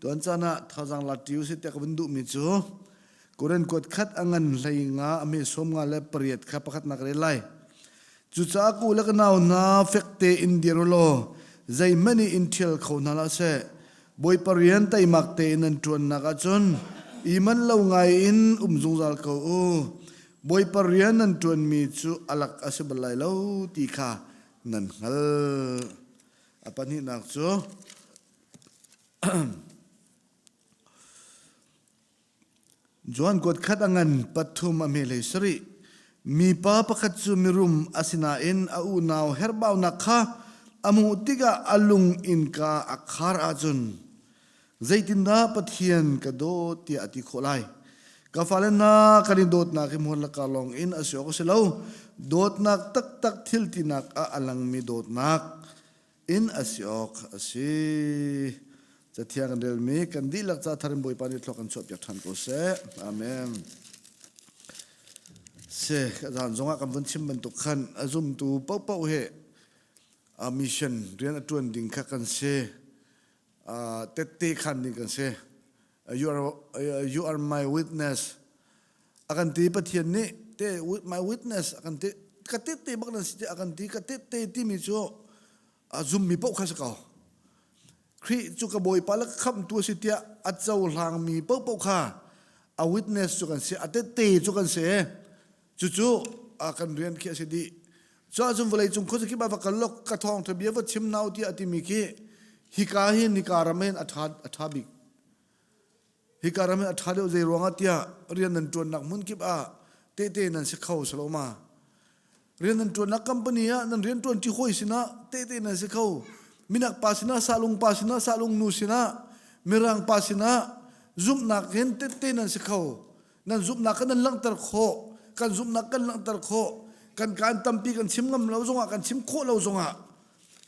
Tuan caan ah thazaang la ṭi usih tiah ka vun duhmi cu Korin kuat khat a ngan hlei nga a hme sawm nga le pariat kha pakhatnak rel lai. Cucaah ku le ka nau hna fek tein dir u law zeihmanh i in ṭhial kho hna hlah seh. Bawipa rian teimak tein nan ṭuannak ahcun i manh lo ngai in um zungzal ko u. Bawipa rian nan ṭuanmi cu a lak a si bal lai lo ti kha nan hngalh. A pahnihnak cu Johan kuat khat a ngan pathum a hme hlei sarih. Mipa pakhat cu mirum a si nain a unau herhbaunak kha a hmuh tikah a lung innka a khar ahcun zeitindah Pathian ka dawt tiah a ti khawh lai? Ka fale hna, kan i dawtnak hi hmual laka lawng in a si awk a si lo. Dawtnak taktak thil tinak ah a langmi dawtnak in a si awk a si. Cathiang kan relmi kan dihlak ca thar in Bawipa nih thluak kan chuahpiak ṭhan ko seh. Amen. Se zan zongah kan vun chim bantuk khan a zumtu paohpaoh he a mission rian a ṭuan ding kha kan si. Tette khan ding kan si. You are, you are my witness. A kan ti Pathian nih te my witness a kan ti ka tette bak nan si ti a kan ti ka tette timi cu a zummi paoh kha si ko. Khrih cu ka Bawipa le ka khamhtu a si tiah a cohlangmi paohpaoh kha a witness cu kan si a tette cu kan si. Cucu a kan rian khi a si dih. Cu ahcun vawleicung khuazakip ah va kal law ka thawngṭha bia va chim nau tiah a timi khi hika hin hika ram hin a ṭha a ṭha bik. Hika ram hi a ṭha deuh zei ruangah tiah rian nan ṭuannak hmun kip ah tehte nan si kho si lo ma? Rian nan ṭuannak company ah nan rian ṭuanṭi hawi sinah tehte nan si kho. Minak pa sinah, salung pa sinah, salung nu sinah, mirang pa sinah zumhnak hin tehte nan si kho. Nan zumhnak kha nan langhter khawh. Kan zumhnak kan langhter khawh. Kan kaan tampi kan chim ngam lo zongah, kan chim khawh lo zongah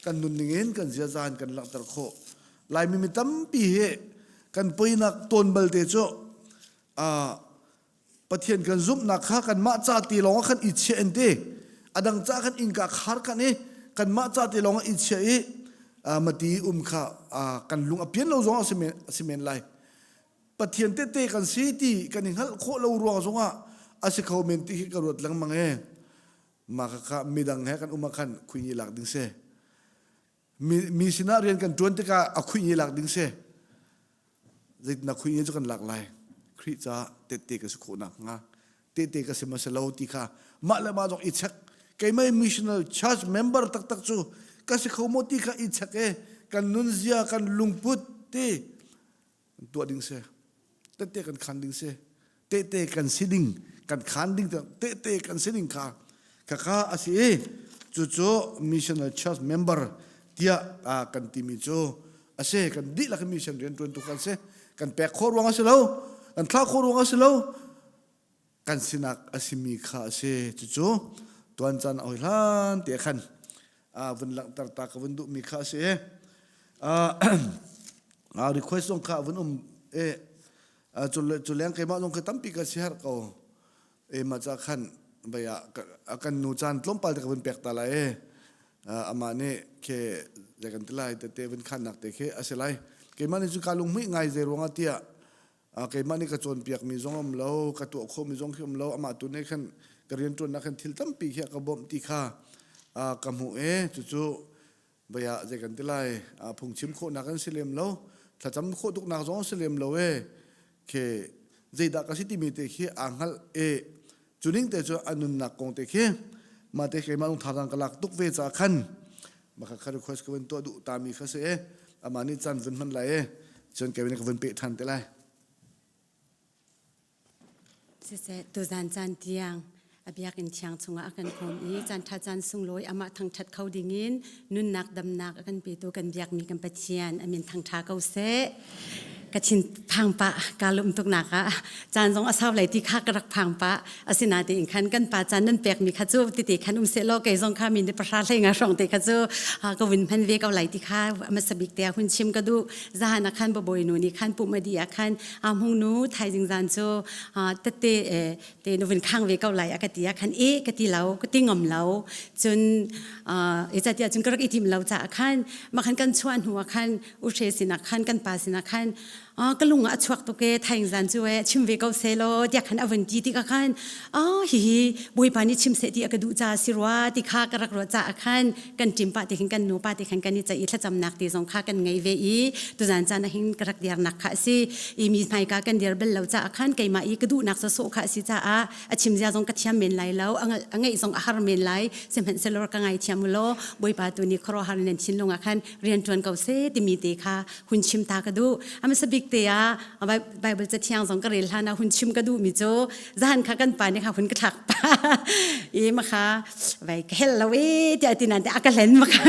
kan nunning in kan ziaza in kan langhter khawh. Laimi mi tampi hi kan poinak tawn balte cu Pathian kan zumhnak kha kanmah ca ti lawng ah khan i chiah in ti a dang ca khan innka khar kan i kanmah ca ti lawng ah i chiah i mati um kha kan lung a pian lo zong a si men lai Pathian tete kan si ti kan i hngalh khawh lo ruang zongah a si kho men ti hi ka ruat lengmang e mah kha midang he kan um ah khan khui lak ding si Mi, mi sinah rian kan ṭuan tikah a khuih lak ding si. Zeitindah khuih cu kan lak lai? Khrih caah tehte ka si khawh nakhnga tehte ka si ma si lo ti kha mah le mah zong i check. Keimah missional church member taktak cu ka si kho maw ti kha i check e kan nunzia kan lungput ti tuah ding si tehte kan khan ding si tehte kan si ding kan khan ding tehte kan si ding kha khakha a si i cucu missional church member tiah kan timi cu a si kan dihlak mission rian ṭuantu kan si kan pek khawh ruang a si lo kan thlah khawh ruang a si lo kan sinak a simi kha a si cucu tuan caan a hoi hlan te khan vun langhter ta ka vun duhmi kha a si request zong kha vun um e cu leng keimah zong kha tampi ka si har ko e ma cha khan baya kan nu caan tlawmpal te ka vun pek ta lai e amah nih khe zei kan ti lai tete vun khan nak te khi a si lai keimah nih cu ka lung hmuih ngai zei ruangah tiah keimah nih ka cawnpiakmi zong um lo ka tuah khawhmi zong khi um lo amah tu nih khan ka rianṭuannak khan thil tampi khi a ka bawmh ti kha ka hmuh i cucu bia zei kan ti lai phungchim khawhnak an si lem lo thlacam khawh tuknak zong si lem lo e khi zeidah ka si timi te khi aa hngalh i cu ning te cu a nunnak kong te khi mah te keimah lung thazaang ka lak tuk ve caah khan maka kha request ka vun tuah duh ta mi kha si e amah nih caan vun hman lai e cun kevin ka vun peh ṭhan te lai Siseh tuzan caan tiang a biakinn thiang chungah a kan khawm i caan ṭha caan sunglawi amah thangṭhat kho dingin nunnak damnak a kan petu kan biakmi kan Pathian a min thangṭha ko seh. Ka thin phang pah kaa lawm tuknak ah caan zong a sau lai ti kha ka rak phang pah asinain khan kan pa caan nan pekmi kha cu tete khan um seh law kei zong kha mi pahra hlei nga hrawng te kha cu ka vun hman ve ko lai ti kha hmasa bik te ah hun chim ka duh zahan ah khan babawi nu nih khan pumh a dih ah khan a hmung nu thaizing zan cu tete te nu vun khang ve ko lai a ka ti ah khan e ka ti lo ka ti ngam lo cun e catiah cun ka rak i tim lo caah khan makhan kan chuah hnu ah khan u hre sinah khan kan pa sinah khan. Ka lung ah a chuak tuk e thaing zan cu e chim ve ko seh law tiah khan a vun ti tikah khan hihi Bawipa nih chim seh ti a ka duh caah si rua ti kha ka rak ruah caah khan kan ṭim pah ti khin kan nu pa ti khan kan i ceih i thlacamnak ti zong kha kan ngei ve i tuzan caan ah hin ka rak diarnak kha a si i mi hmaika kan dir bal lo caah khan keimah i ka duhnak sawsawh kha a si caah a chim zia zong ka thiam men lai lo a ngeih zong a har men lai. Sihmanhsehlaw ka ngaithiam u law Bawipa tu nih khuaruahhar in nan thinlung ah khan rian ṭuan ko seh timi te kha hun chim ta ka duh. A hmasa bik te ah Bible cathiang zong ka rel hlan ah hun chim ka duhmi cu zahan kha kan pa nih kha hun ka thlak pa i makha vai ka hel lo e tiah ti nan te a ka hlen makha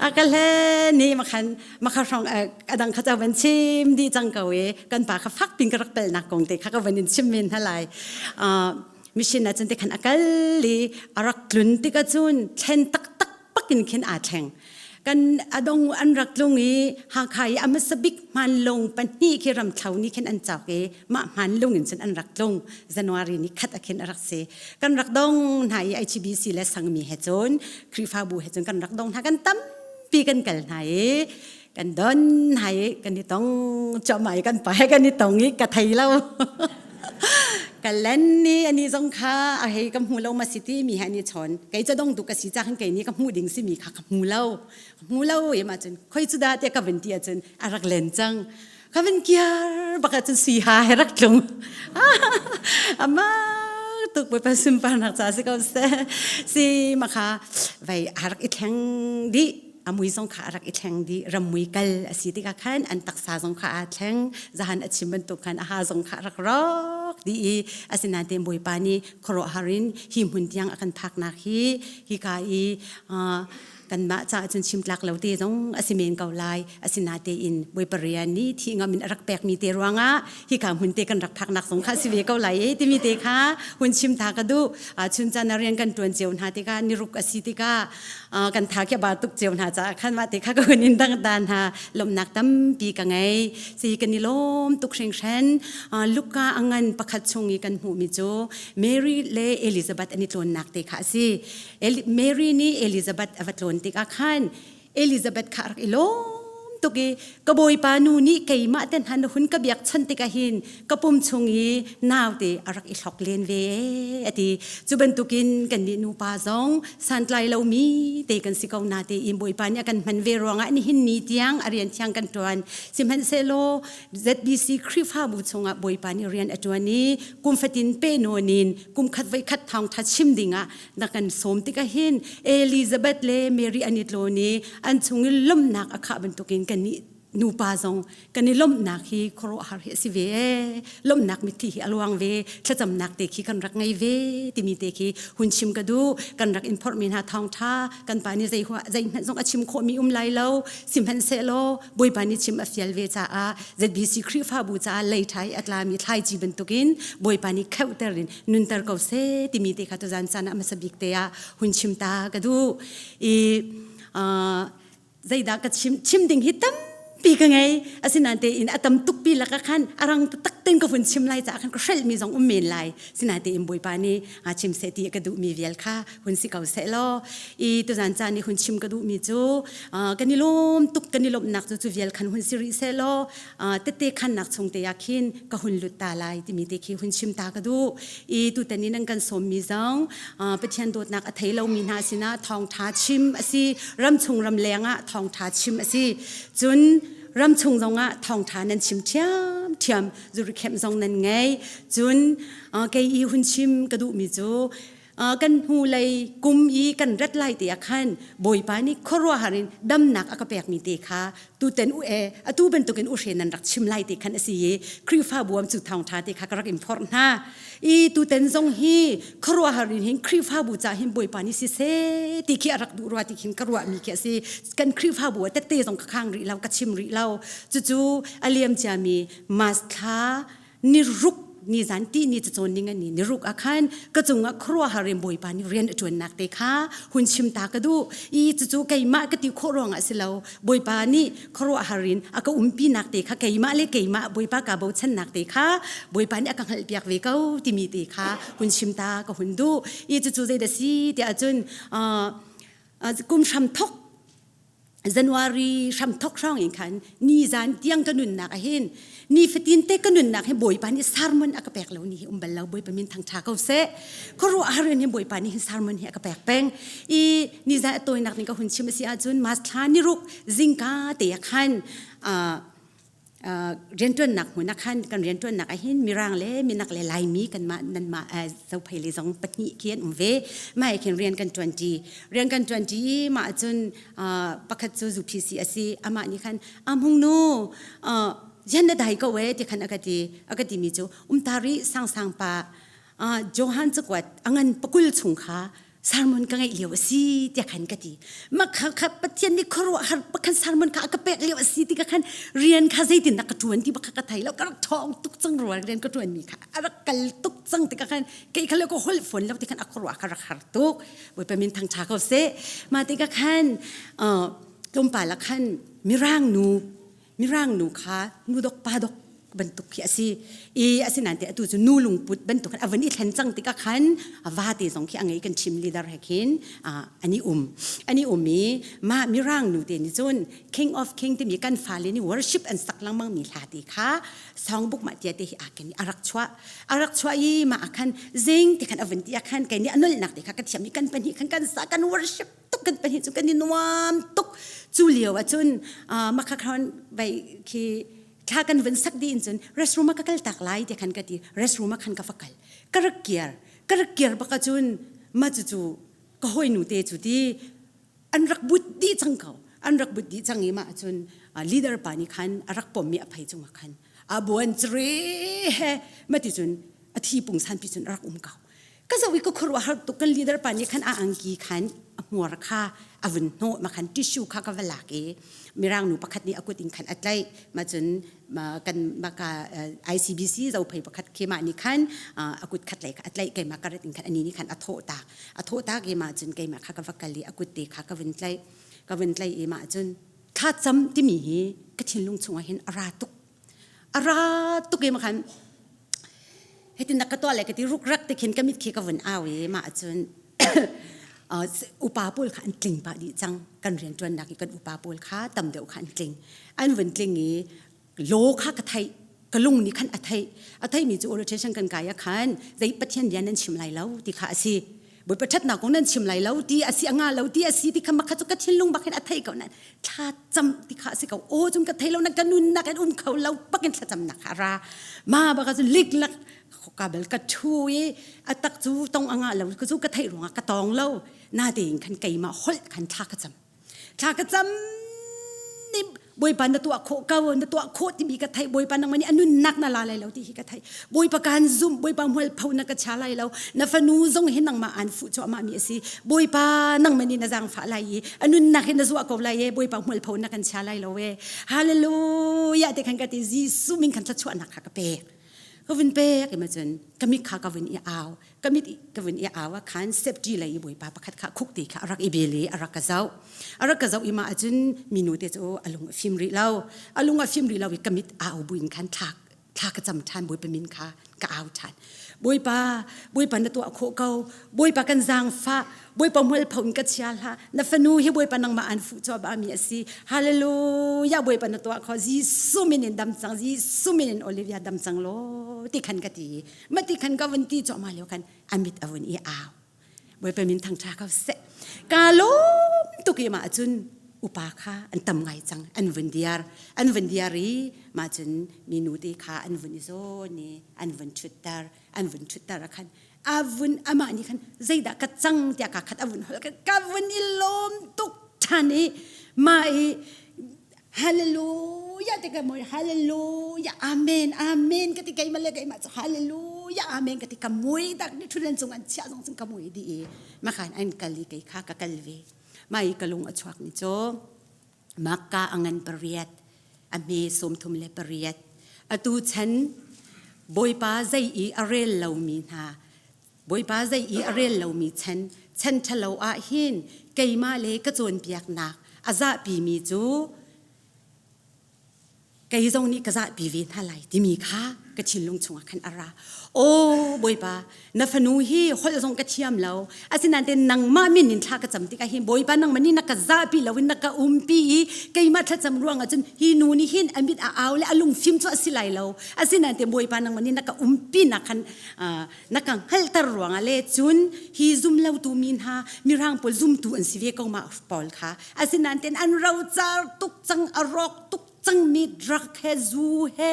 a ka hlen i makhan makha hrong adang kha ca van chim di cang ko i kan pa kha fak pin ka rak pelnak kong te kha ka van in chim men hna lai. Mission ah cun te khan a kal i a rak tlun tik ahcun thlen taktak pakin khin aa thleng. Kan adong an rak tlung i Hakha i a hmasa bik hmanlung pahnih khi Ramthlo nih khin an cawk i mah hmanlung in cun an rak tlung. January ni khat ah khin a rak si. Kan rak dong hna i HBC le sangmi he cun Khrihfabu he cun kan rak dong hna. Kan tampi kan kal hna i kan don hna i kan i tong cuahmah i kan pa he kan i tong i ka thei lo. Ka len ni ani zong kha a hei ka hmu lo ma si ti mi he ani chawn. Kei ca dong tu ka si ca khan kei nih ka hmuh ding si mi kha ka hmu lo. Ka hmu lo i ma cun khoi cu dah tiah ka van ti ahcun a rak len cang. Ka van kiar bak ahcun sui ha he rak tlung. Ama tuk Bawipa sunparnak ca si ko seh. Si ma kha vai a rak i thleng dih. A mui zong kha a rak i thleng dih. Rammui kal a si tikah khan an taksa zong kha aa thleng. Zahan a chim bantuk khan a ha zong kha a rak rawk dih i asinain Bawipa nih khuaruahhar in hi hmun tiang a kan phaknak hi hika i kanmah caah cun chim tlak lo te zong a si men ko lai. Asinain Bawipa rian nih thi ngam in a rak pekmi te ruangah hika hmun te kan rak phaknak zong kha si ve ko lai e timi te kha hun chim ta ka duh. Chun caan ah rian kan ṭuan cio hna tikah niruk a si tikah kan tha khi a ba tuk cio hna caah khan mah te kha ka hun in dang ta hna. Lawmhnak tampi ka ngei. Si kan i lawm tuk hringhran. Luka a ngan pakhat chung i kan hmuhmi cu Mary le Elizabeth an i tlawnnak te kha a si. Mary nih Elizabeth a va tlawn tikah khan Elizabeth kha a rak i lawm tuk i ka bawipa nu nih keimah te hna na hun ka biakchanh tikah hin ka pum chung i naute a rak i hlok len ve a ti. Cu bantukin kannih nupa zong santlai lomi te kan si ko na te in Bawipa nih a kan hman ve ruangah nihin ni tiang a rian thiang kan ṭuan. Sihmanhsehlaw ZBC Khrihfabu chungah Bawipa nih rian a ṭuan i kum fatin pe nawn in kum khat voi khat thawngṭha chim dingah na kan sawm tikah hin Elizabeth le Mary an i tlawn i an chung i lawmhnak a khah bantukin kannih nupa zong kan i lawmhnak hi khuaruahhar hi a si ve ee. Lawmhnak mitthli hi a luang ve. Thlacamnak te khi kan rak ngei ve timi te khi hun chim ka duh. Kan rak in phorhmi hna thawngṭha kan pa nih zei zeihmanh zong a chim khawhmi um lai lo. Sihmanhsehlaw Bawipa nih chim a fial ve caah ZBC Khrihfabu caah leiṭha i a tlami thlaici bantukin Bawipa nih kheuhter in nunter ko seh timi te kha tuzan caan ah hmasa bik te ah hun chim ta ka duh. I zeidah ka chim chim ding hi tampi ka ngei. Asinain tein a tam tukpi lakah khan a rang taktak tein ka vun chim lai caah khan ka hrelhmi zong um men lai. Sinain tein Bawipa nih chim seh ti ka duhmi vial kha hun si ko seh law. I tuzan caan i hun chim ka duhmi cu kan i lawm tuk kan i lawmhnak cu cu vial khan hun si rih seh law tette khannak chung te ah khin ka hun lut ta lai timi te khi hun chim ta ka duh. I tutan i nan kan sawmmi zong Pathian dawtnak a thei lomi hna sinah thawngṭha chim a si. Ramchung ramleng ah thawngṭha chim a si. Cun ramchung zongah thawngṭha nan chim ṭhiamṭhiam. Zurikhem zong nan ngei. Cun kei i hun chim ka duhmi cu kan hnulei kum i kan rat lai te ah khan Bawipa nih khuaruahhar in damnak a ka pekmi te kha tuten u e atu bantukin u hre nan rak chim lai te khan a si i Khrihfabu am cu thawngṭha te kha ka rak in phorh hna. I tuten zong hi khuaruahhar in hin Khrihfabu ca hin Bawipa nih siseh ti khi a rak duh rua ti khin ka ruahmi khi a si. Kan Khrihfabu ah tette zong ka khang rih lo, ka chim rih lo. Cucu a liam ciami Mas thla ni ruk ni zan ti ni cacawn ning ani ni ruk ah khan ka cungah khuaruahhar in Bawipa nih rian a ṭuannak te kha hun chim ta ka duh. I cucu keimah ka ti khawh ruangah si lo. Bawipa nih khuaruahhar in a ka umpinak te kha keimah le keimah Bawipa kaa bochannak te kha Bawipa nih a ka hngalhpiak ve ko timi te kha hun chim ta ka hun duh. I cucu zeidah si tiah cun kum hram thok. January hramthok hrawng in khan ni zan tiang ka nunnak ah hin ni fatin te ka nunnak hi Bawipa nih sermon a ka pek lo ni hi um bal lo Bawipa min thangtha ko seh khuaruah har in hin Bawipa nih hin sermon hi a ka pek peng i ni zan a tawinak ning ka hun chim a si ahcun mas thla ni ruk zingka te ah khan rianṭuannak hmun ah khan kan rianṭuannak ah hin Mirang le Minak le Laimi kanmah nanmah Zophei le zong pahnih khi an um ve. Mah he khin rian kan ṭuanṭi. Rian kan ṭuanṭi i mah cun pakhat cu ZUPC a si. Amah nih khan a hmung nu rian na dai ko ee ti khan a ka ti. A ka timi cu umta rih sangsang pa Johan cakuat a ngan pakul chung kha sermon ka ngeih lio a si tiah khan ka ti mah kha kha Pathian nih khuaruahhar pakhan sermon kha a ka pek lio a si ti ka khan rian kha zeitin dah ka ṭuan ti bak kha ka thei lo ka rak ṭhawng tuk cang rua rian ka ṭuan mi kha a rak kal tuk cang ti ka khan kei kha le ka holh fawn lo ti khan a khuaruah kha rak har tuk Bawipa min thangṭha ko seh mah ti ka khan tlawmpal ah khan mirang nu Mirang nu kha nu dok pa dok bantuk khi a si i asinain te atu cu nu lungput bantuk a van i thlen cang tikah khan va te zong khi a ngei kan team leader he khin an i um an i um i mah mirang nu te nih cun king of king timi kan fale nih worship an sak lengmang mi hla te kha songbook mah tia te hi aa ken i a rak chuah a rak chuah i mah ah khan zing ti khan a vun ti ah khan kei nih a nolnak te kha ka thiam i kan pahnih khan kan sa kan worship tuk kan pahnih cu kan i nuam tuk cu lio ahcun makha khan vai khi thla kan vun sak dih in cun restroom ah ka kal tak lai ti khan ka ti restroom ah khan ka va kal ka rak kiar ka rak kiar bak ahcun ma cu cu ka hawinu te cu ti an rak but dih cang ko an rak but dih cang i mah cun leader pa nih khan a rak pommi a phei cungah khan a buan cere he ma ti cun a thi pungsan pi cun a rak um ko Ka zoh i ka khuaruahhar tuk kan leader pa nih khan a angki khan a hmuar kha a vun hnawh ma khan tissue kha ka va lak i mirang nu pakhat nih a kut in khan a tlaih ma cun kan maka ICBC zophei pakhat khi mah nih khan a kut khat lei kha a tlaih keimah ka rat in khan ani nih khan a thawh tak a thawh tak i mah cun keimah kha ka va kal i a kut te kha ka vun tlaih ka vun tlaih i mah cun thla cam timi hi ka thinlung chungah hin a ra tuk a ra tuk i khan hitin ka tuah le ka ti rukrak te khin ka mit khi ka vun au i mah cun upa pawl kha an tling pah dih cang kan rianṭuannak i kan upa pawl kha tam deuh kha an tling an vun tling i law kha ka theih ka lung nih khan a theih a theihmi cu orientation kan kai ah khan zei pathian bia nan chim lai lo ti kha a si Bawipa ṭhatnak kong nan chim lai lo ti a si a nga lo ti a si ti kha makha cu ka thinlung bak hin a thei ko nan thla cam ti kha a si ko aw cung ka thei lo na ka nunnak in um kho lo bakin thlacamnak kha a ra ma baka cu liklak ka bel ka ṭhu i a tak cu tong a ngah lo ka cu ka theih ruangah ka tawng lo na tein khan keimah holh khan thla ka cam Thla ka cam ni Bawipa na tuah khawh ko na tuah khawh timi ka theih Bawipa nangmah nih a nunnak na la lai lo ti hi ka theih Bawipa kaan zumh Bawipa hmualpho na ka chia lai lo na fanu zong hi nangmah aan fuh cuahmah mi a si Bawipa nangmah nih na zaangfah lai i a nunnak hi na zuah ko lai e Bawipa hmualpho na kan chia lai lo e Hallelujah te khan ka ti Jesuh min khan thluachuahnak kha ka pek ka vun pek i ma cun ka mit kha ka vun i au ka mit ka vun i au ah khan safety lei i bawipa pakhat kha khuk te kha a rak i bel i a rak ka zoh a rak ka zoh i mah ahcun minu te cu a lung a fim rih lo a lung a fim rih lo i ka mit au buin khan thla thla ka cam ṭhan bawipa min kha ka au ṭhan bawipa bawipa na tuah khawh ko bawipa kan zaangfah bawipa mualpho in ka chia hlah na fanu hi bawipa nangmah an fuh cuahmah mi a si hallelujah bawipa na tuah khawh Jesuh min in dam cang Jesuh min in Olivia dam cang law ti khan ka ti Mati khan ka vun ti cuahmah lio khan a mit a vun i au. Bawipa min thangṭha ko seh. Ka lawm tuk i mah cun upa kha an tam ngai cang an vun diar an vun diar i mah cun minu te kha an vun i zawn i an vun ṭhutter an vun ṭhutter ah khan a vun amah nih khan zeidah ka cang tiah ka khat a vun hol ka vun i lawm tuk ṭhan i mah i Hallelujah te ka moi hallelujah amen amen ka ti keimah le keimah cu hallelujah amen ka ti ka mui dak ni thulen cung an chia zong cun ka mui di i makhan an kal i kei kha ka kal ve mai ka lung a chuak ni cu makka angan pariat a hme 38 atu chan bawipa zei i a rel lomi hna Bawipa zei i a rel lomi chan chan ṭhalo ah hin keimah le ka cawnpiaknak a zahpimi cu Kei zong nih ka zahpi ve hna lai timi kha ka thinlung chungah khan a ra. Aw Bawipa, na fanu hi holh zong ka thiam lo. Asinain nangmah min in thla ka cam tikah hin Bawipa nangmah nih na ka zahpi lo in na ka umpi i keimah thlacam ruangah cun hi nu nih hin a mit a au le a lungfim cu a si lai lo. Asinain Bawipa nangmah nih na ka umpi nak khan na ka hngalhter ruangah le cun hi zumlotu mi hna mirang pawl zumtu an si ve ko ma pawl kha asinain an rocar tuk cang a rawk tuk cangmi drug he zu he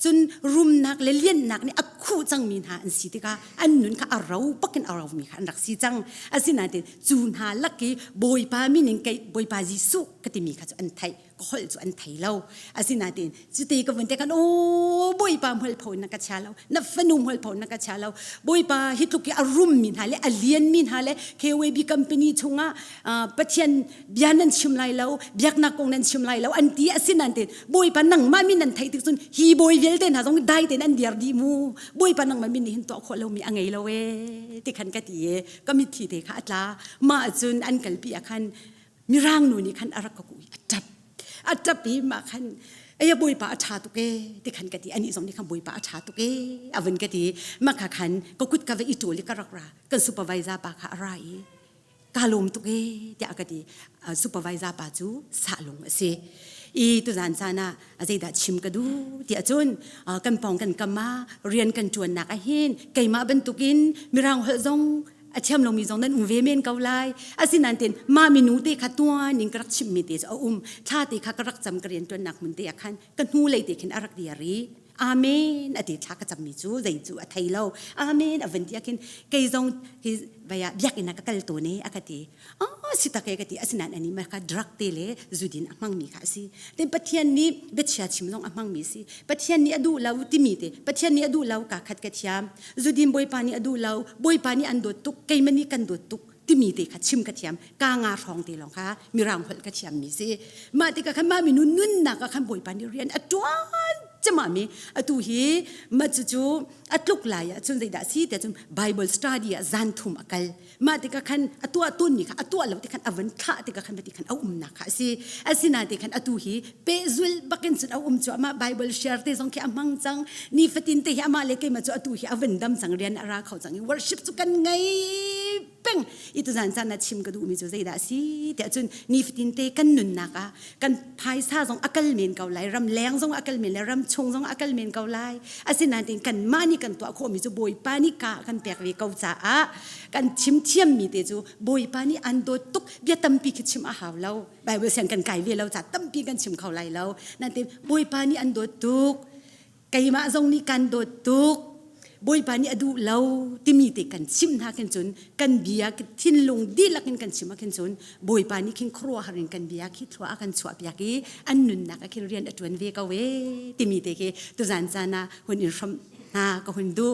cun rumnak le lianhnak nih a khuh cangmi hna an si tikah an nun kha a ro bakin a romi kha an rak si cang. Asinain cu hna lak i Bawipa min in kei Bawipa Jesuh ka timi kha cu an theih ka holh cu an thei lo. Asinain cuti ka vun te khan aw Bawipa hmualpho na ka chia lo na fanu hmualpho na ka chia lo Bawipa hi tluk i a rummi hna le a lianmi hna le KWB company chungah Pathian bia nan chim lai lo biaknak kong nan chim lai lo an ti asinain te Bawipa nangmah min nan theih tik cun hi bawi vialte hna zong dai tein an dir dih mu Bawipa nangmah min nih hin tuah khawh lomi a ngei lo e ti khan ka ti e ka mitthli te kha a tla mah cun an kalpi ah khan mirang nu nih khan a rak ka kuh i a ṭap a ṭap i mah khan Aya Bawipa a ṭha tuk e ti khan ka ti anih zong nih khan Bawipa a ṭha tuk e a vun ka ti mah kha khan ka kut ka va i ṭawl i ka rak ra kan supervisor pa kha a ra i ka lawm tuk e tiah ka ti supervisor pa cu sahlung a si i tuzan caan ah zeidah chim ka duh tiah cun kan pawng kan kam ah rian kan ṭuannak ah hin keimah bantukin mirang holh zong a thiam lomi zong nan um ve men ko lai asinain ten mah minu te kha tuan in ka rak chimmi te cu a um thla te kha ka rak cam ka rian ṭuannak hmun te ah khan ka hnu lei te khin a rak dir i Amen a ti thla ka cammi cu zei cu a thei lo Amen a vun ti ah khin kei zong hi vaya biakinn ah ka kal tawn e a ka ti oh si tak e ka ti asinain ani ma kha drug te le zudin a hmangmi kha a si ten Pathian nih biachia chim zong a hmangmi si Pathian nih a duh lo timi te Pathian nih a duh lo ka khat ka thiam zudin Bawipa nih a duh lo Bawipa nih an dawt tuk keimah nih kan dawt tuk timi te kha chim ka thiam ka nga hrawng te lawng kha mirang holh ka thiam mi si mah tikah khan mah minu nunnak ah khan Bawipa nih rian a ṭuan cema mi atu hi mah cucu a tluk lai ah cun zeidah si tiah cun Bible study ah zan thum a kal mah tikah khan a tuah tawn mi kha a tuah lo ti khan a van thlah tikah khan ti khan a umnak kha a si asinain te khan atu hi pehzul bakin cun a um cu amah Bible share te zong khi a hmang cang nifatin te hi amah le keimah cu atu hi a van dam cang rian a ra kho cang i worship cu kan ngei peng i tuzan caan ah chim ka duhmi cu zeidah a si tiah cun nifatin te kan nunnak ah kan phaisa zong a kal men ko lai ram leng zong a kal men lai ram chung zong a kal men ko lai asinain tin kanmah nih kan tuah khawhmi cu Bawipa nih ka kan pek ve ko caah kan chim thiammi te cu Bawipa nih an dawt tuk bia tampi khi chim a hau lo Bible siang kan kai ve lo ca tampi kan chim kho lai lo nain Bawipa nih an dawt tuk keimah zong nih kan dawt tuk Bawipa nih a duh lo timi te kan chim hna khin cun kan bia thinlung dihlak in kan chim ah khin cun Bawipa nih khin khuaruahhar in kan bia khi thlua a kan chuah piak i an nunnak ah khin rian a ṭuan ve ko e timi te khi tuzan caan ah hun in hrawmh hna ka hun duh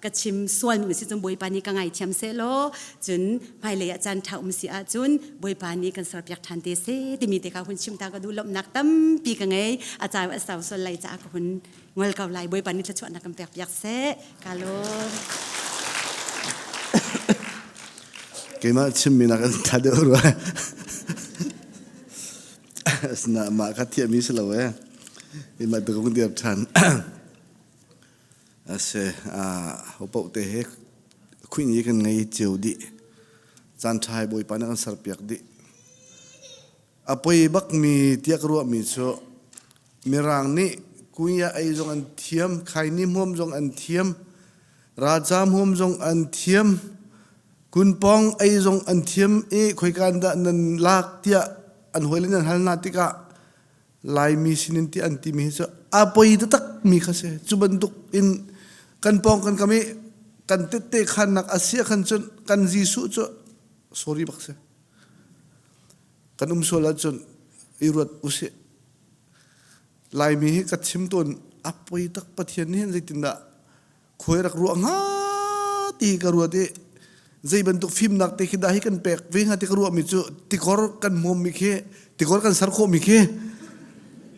ka chim sual mi si cun Bawipa nih ka ngaithiam seh law cun hmailei ah caan ṭha um si ahcun Bawipa nih kan serpiak ṭhan te seh timi te kha hun chim ta ka duh lawmhnak tampi ka ngei a cau a sau sual lai caah ka hun ngol ko lai Bawipa nih thluachuahnak kan pek piak seh ka lawm Keimah chimmi nak an ṭha deuh rua. Asina mah kha thiahmi si lo ee. Imah tu ka dir ṭhan. Ase ho paoh te he khuin i kan ngei cio dih. Caan ṭha hi Bawipa nih kan serpiak dih. A poi bakmi tiah ka ruahmi cu Mirang nih kunya ei zong an thiam, khaini hmuam zong an thiam, ralzaam hmuam zong an thiam, kunpawng ei zong an thiam i khoika dah nan lak tiah an hawile nan hal hna tikah Laimi sinin ti an timi hi cu a poi taktak mi kha si. Cu bantuk in kan pawng kan kam i kan tette khannak a si khan cun kan Jesuh cu sorry bak si. Kan um sual ahcun i ruat usih. Laimi hi ka chim tawn a poi tak Pathian nih hin zeitindah khuai rak ruah hnga ti ka ruat i zei bantuk fimnak te khi dah hi kan pek ve hnga ti ka ruahmi cu tikor kan hmuammi khi tikor kan ser khawhmi khi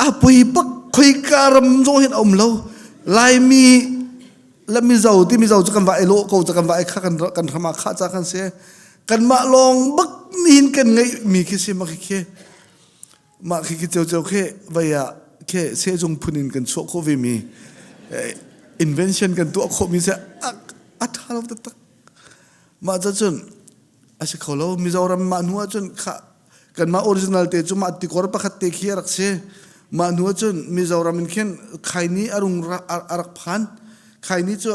a poi bak khoika ram zong hin a um lo Laimi le Mizo ti Mizo cu kan va i lawh ko ca kan va i kha kan kan ram ah kha ca kan si kanmah lawng bak nihin kan ngeihmi khi si ma khi khi mah khi khi ceu ceu khi vei ah. Ke sehzung phun in kan chuah khawh ve mi invention kan tuah khawh mi se a ṭha lo taktak. Mah cun a si kho lo. Mizoram mah hnu ahcun kha kanmah original te cu mah tikor pakhat te khi a rak si. Mah hnu ahcun Mizoram in khin khaini a rung a rak phan. Khaini cu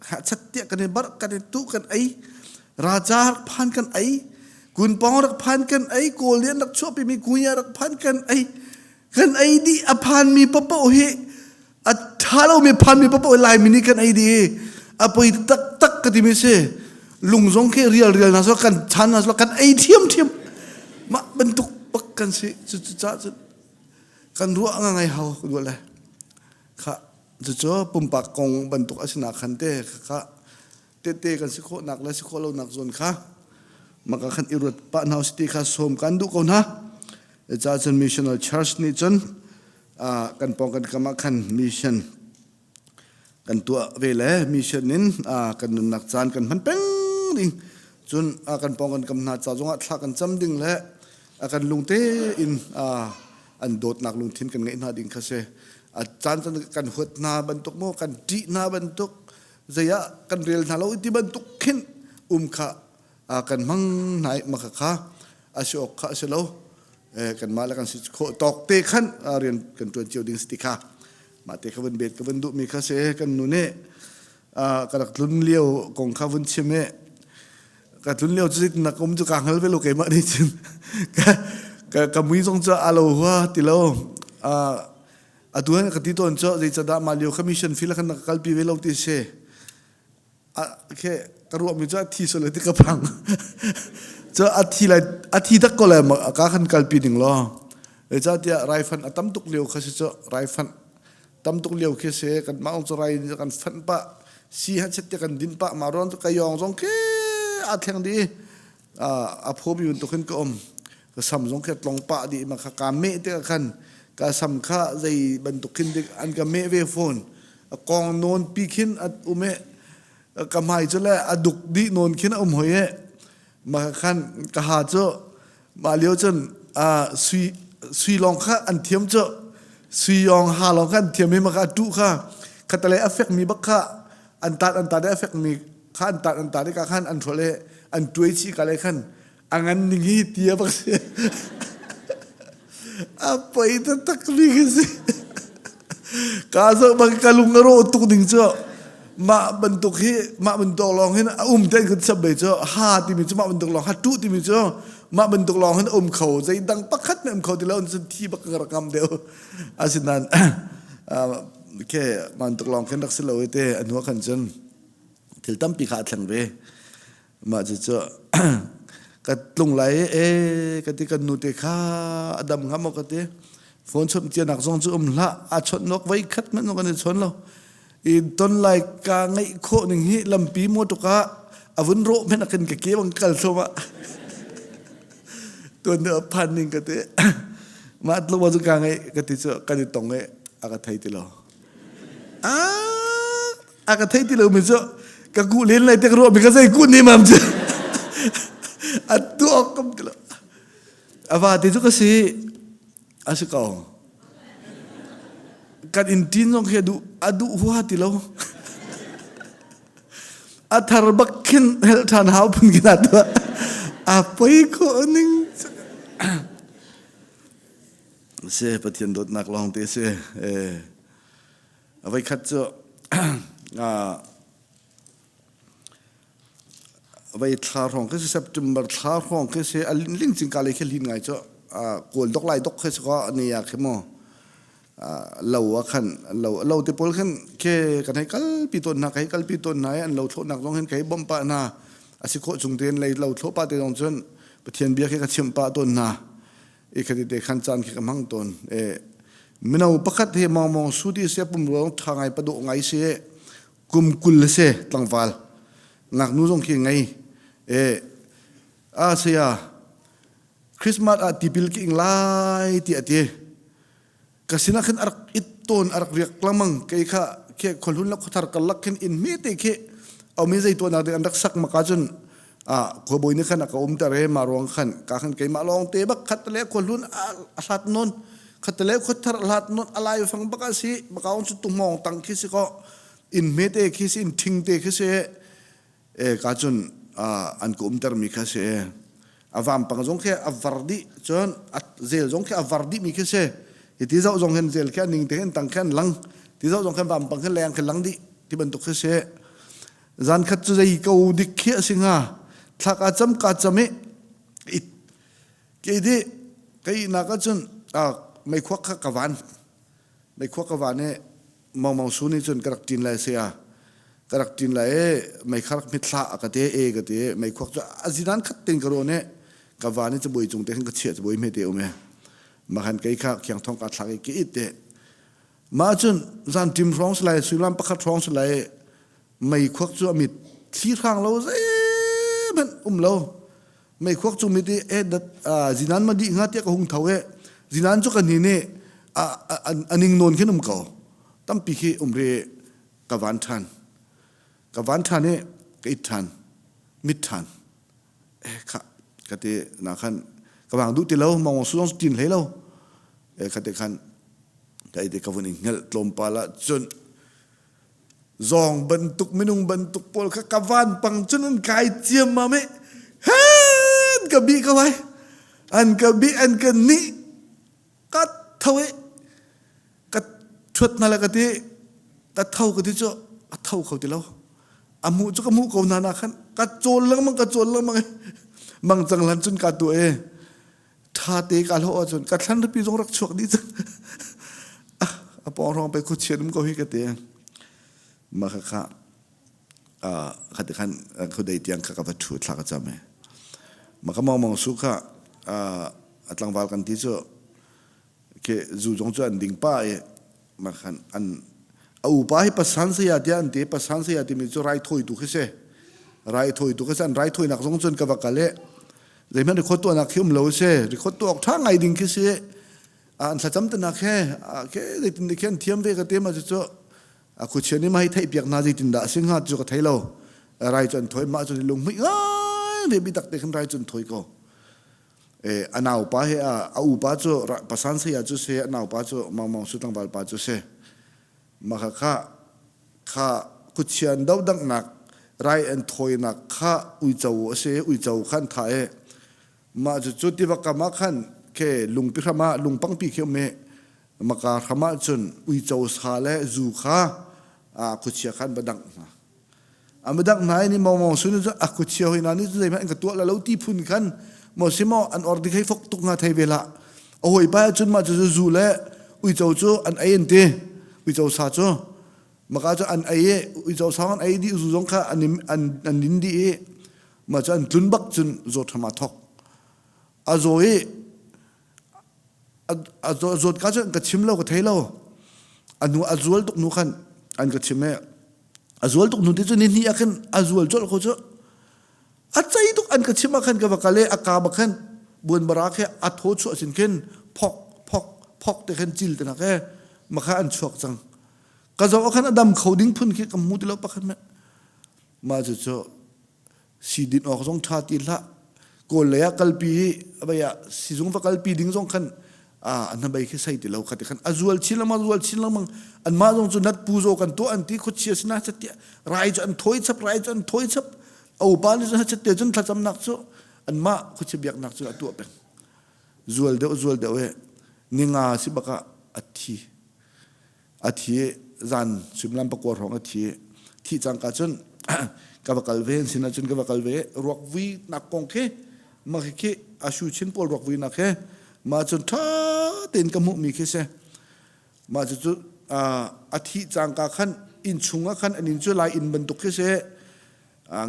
chattiah kan i barh kan i tuh kan ei. Raja rak phan kan ei. Kunpong rak phan kan ei. Kawl nih an rak chuahpimi kunya rak phan kan ei. Kan ei dih a phanmi paoh hi a ṭha lomi phanmi paoh Laimi nih kan ei dih i a poi taktak ka timi si. Lung zong khi rial rial hna sawh kan chan hna sawh kan ei ṭhiamṭhiam. Mah bantuk bak kan si. Cucaah cun kan ruah ngai hau ka duh le. Kha cucu pumpak kong bantuk a si nak khan te kha tete kan si khawhnak le si khawh lonak zawn kha maka khan i ruat pah hna usih ti kha sawm kan duh ko hna. Ca cun Missional Church nih cun kan pawng kan kam ah khan mission kan tuah ve le mission in kan nunnak caan kan hman peng ding cun kan pawng kan kam hna ca zongah thla kan cam ding le kan lungte in an dawtnak lungthin kan ngeih hna ding kha si. A caan caan kan huat hna bantuk maw kan ṭih hna bantuk zei ah kan rel hna lo ti bantuk khin um kha kan hmang hna i maka kha a si awk kha a si lo. Kanmah le kan si khawh tawk te khan rian kan ṭuan cio ding si ti kha mah te kha vun bet ka vun duhmi kha si. Kan nu nih ka rak tlun lio kong kha vun chim i ka tlun lio cu nak um cu ka hngal ve lo keimah nih cun ka ka mui zong cu a lo hua ti lo. Atu ka ti tawn cu zeicadah mah lio kha mission field khan na ka kalpi ve lo ti si. Ke ka ruahmi cu a thi sual ti ka phang. Cu a thi lai a thi tak ko lai ka khan kalpi ding law. Zeicahtiah raifan a tam tuk lio kha si cu raifan tam tuk lio khi si kan mah cu rai kan fanh pah si han set te kan din pah ma ruang cu ka yong zong khi a thleng di a phomi bantuk hin ka um. Ka sam zong khi tlong pah dih ma kha ka meh te khan ka sam kha zei bantuk khin dik an ka meh ve phone a kong nawn pi khin a um e ka hmai cu le a duk dih nawn khin a um hoi e ma khan ka ha cu mah lio cun sui sui lawng kha an thiam cu sui yong ha lawng kha an thiam i ma kha tu kha khatale a fek mi bak kha an tat an tat a fek mi kha an tat an tat i ka khan an hrol e an tuai chi ka le khan a ngan ning hi ti a bak si a poi taktak mi khi si ka zoh bang ka lung a rawh tuk ding cu mah bantuk hi mah bantuk lawng hin a um ten kan sap bei cu ha timi cu mah bantuk lawng ha tu timi cu mah bantuk lawng hin um kho zei dang pakhat me um kho ti lo cun thi bak ka rak ngam deuh asinain ke bantuk lawng khin rak si lo te a hnu khan cun thil tampi kha a thleng ve. Mah cucu ka tlung lai e ka ti kan nute kha a dam hnga maw ka ti. Phone chawnh cianak zong cu um hlah. A chawnh nok voi khat hmanh kan i chawn lo. I ton lai ka ngeih khawh ning hi lampi motor ah a vun rawh hmanh a kan ka ke bang kal thluahmah. Tuan deuh a phan ning ka ti. Mah tluk cu ka ngeih ka ti cu kan i tong i a ka thei ti lo. A ka thei ti lo mi cu ka kuh len lai te ka ruah mi ka zei kuh ni mam cu a tuak kam ti lo. A va te cu ka si a si ko. Kan in tin zong khi a duh a duh hua ti lo. A thar bak khin hel ṭhan hau phun khin a tuah. A poi khawh ning. Si Pathian dawtnak lawng te si. A voikhat cu voi thla hrawng khi si September thla hrawng khi si a ling cing ka lei khi lin ngai cu kawl dok lai dok khi si ko ni ah khi mu lo ah khan lo lo te pawl khan ke kan hei kalpi tawn hna ka hei kalpi tawn hna i an lo thlawhnak zong hin ka hei bawmh pah hna a si khawh chung tein lei lo thlawh pah te zong cun Pathian bia khi ka chimh pah tawn hna i khati te khan caan khi ka hmang tawn. E mino pakhat hi mawngmawng su ti se pum ruang tha ngai paduh ngai si kum 20 se tlangval ngaknu zong khi ngei e a saya Christmas ah tipil ki ing lai ti ati ka sinah khin arak it tawn arak riak lengmang kei kha khe khualhun la khuathar karlak khin inn hme te khi aumi zei tuahnak ding an rak sak maka cun a khuabawi nih khan a ka um ter he ma ruang khan ka khan keimah lawng te bak khat le khuahlun a hlat non. Khatale khuathar hlat non alai fang baka si bakaung chu tumong tang khi si ko in me te khi si in thing te khi si e ka cun an ka umter mi kha si a vampang zong khi a var dih cun a zel zong khi a var dih mi khi si hi ti zoh zong hin zel khi a ning te hin tang khi an lang ti zoh zong khan vampang khi leng khi lang dih ti bantuk khi si zan khat cu zei ko dik khi a si hnga thla ka cam ka cam i ke di kai nak ahcun meikhuak kha ka van meikhuak ka van i Mang Mang Su nih cun ka rak ṭin lai saya ka rak ṭin lai e meikhar mithla a ka te e ka ti meikhuak cu a zinan khat ten ka rawn e ka van i cabuai cung te khan ka chiah cabuai hme te um e ma khan kei kha khiang thong ka thlak i ki it te ma cun zan ṭim hrawng si lai suilam pakhat hrawng si lai meikhuak cu a mit thli hrang lo zeihmanh um lo meikhuak cu mit i e dat zinan ma dih hnga tiah ka hung tho e zinan cu kan ni nih a ning nawn khin um ko tampi khi um ri ka van ṭhan ka van ṭhan i ka it ṭhan mit ṭhan eh kha ka ti na khan ka vang duh ti lo mong su zong tin hlei lo e kha te khan ka ite ka vun in hngelh tlawmpal ah cun Zawng bantuk minung bantuk pawl kha ka vanpang cun an kai ciammam i an ka bih ko ai. An ka bih an ka nih ka tho i ka ṭhuat hna le ka ti ka tho ka ti cu a tho kho ti lo. A hmuh cu ka hmuh ko hna na khan ka cawl lengmang ka cawl lengmang i mang cang hlan cun ka tuah i ṭha te ka hlawh ahcun ka thlan ripi zong rak chuak dih cang a pawng hrawng pe khuachian um ko hi ka ti ma kha kha kha ti khan khudei tiang kha ka va ṭhu thla ka cam e ma ka mong mong su kha a tlangval kan ti cu ke zu zong cu an ding pa i ma khan an a upa hi pasan saya tiah an ti pasan saya timi cu raithawitu khi si raithawitu khi si an raithawinak zong cun ka va kal i zeihmanh record tuahnak khi um lo si record tuah awk ṭha ngai ding khi si an thlacam tenak he ke zeitin nih khin thiam ve ka te ma cu a khuachia nih ma hi theih piak hna zeitin dah a si hnga cu ka thei lo rai cu an thawi mah cu lunghmuih ngai ve bi tak te khin rai cu an thawi ko a naupa he a upa cu pasan saya cu si a naupa cu Mang Mang Su tlangval pa cu si mah kha kha kha khuchian dodanghnak rai an thawinak kha uico a si uico kha an thah i mah cu cu tiva kam ah khan ke lungpi hram ah lungpangpi khi um i maka hram ah cun uico sa le zu kha khuachia khan va dangh hna A midang hna in mong mong sun cu a khuachia hoi na nih zeihmanh an ka tuah la lo ti phun khan maw si maw an or dik hei fok tuk nga thei ve la a hawi pa cun mah cu zu le uico cu an ei an ti uico sa cu maka cu an ei i uico sa an ei dih zu zong kha an an an din dih i mah cu an tlun bak cun zawt hram aa thok a zaw i a zawt ka cu an ka chim lo ka thei lo a nu a zual tuk nu khan an ka chim i a zual tuk nu ti cu ni hnih ah khin a zual colh ko cu a cei tuk an ka chim ah khan ka va kal i a ka bak khan buanbara khi a thaw chuah sin khin phok phok phok te khan cil te nak e makha an chuak cang ka zoh ah khan a dam kho ding phun khi ka hmu ti lo pakhat meh mah cu cu si din awk zong ṭha ti hlah kawl lei ah kalpi i abai ah sizung va kalpi ding zong khan a hnabei khi sei ti lo kha ti khan a zual chin lengmang zual chin lengmang anmah zong cu nat pu zaw kan tuah an ti khuachia sina chatia rai cu an thawi chap rai cu an thawi chap a upa nih cun chatte cun thlacamnak cu anmah khuachia biaknak cu a tuah peng zual deuh zual deuh e ninga si baka a thi a thi zan suimilam pakua hrawng a thi thi cangka cun ka va kal ve an sinah cun ka va kal ve ruak vui nak kong khi ma khi khi a shu chin pawl ruak vui nak he ma cun tha tein ka hmuh mi khi si ma cu cu a thi cangka khan inn chung ah khan an inn cu lai inn bantuk khi si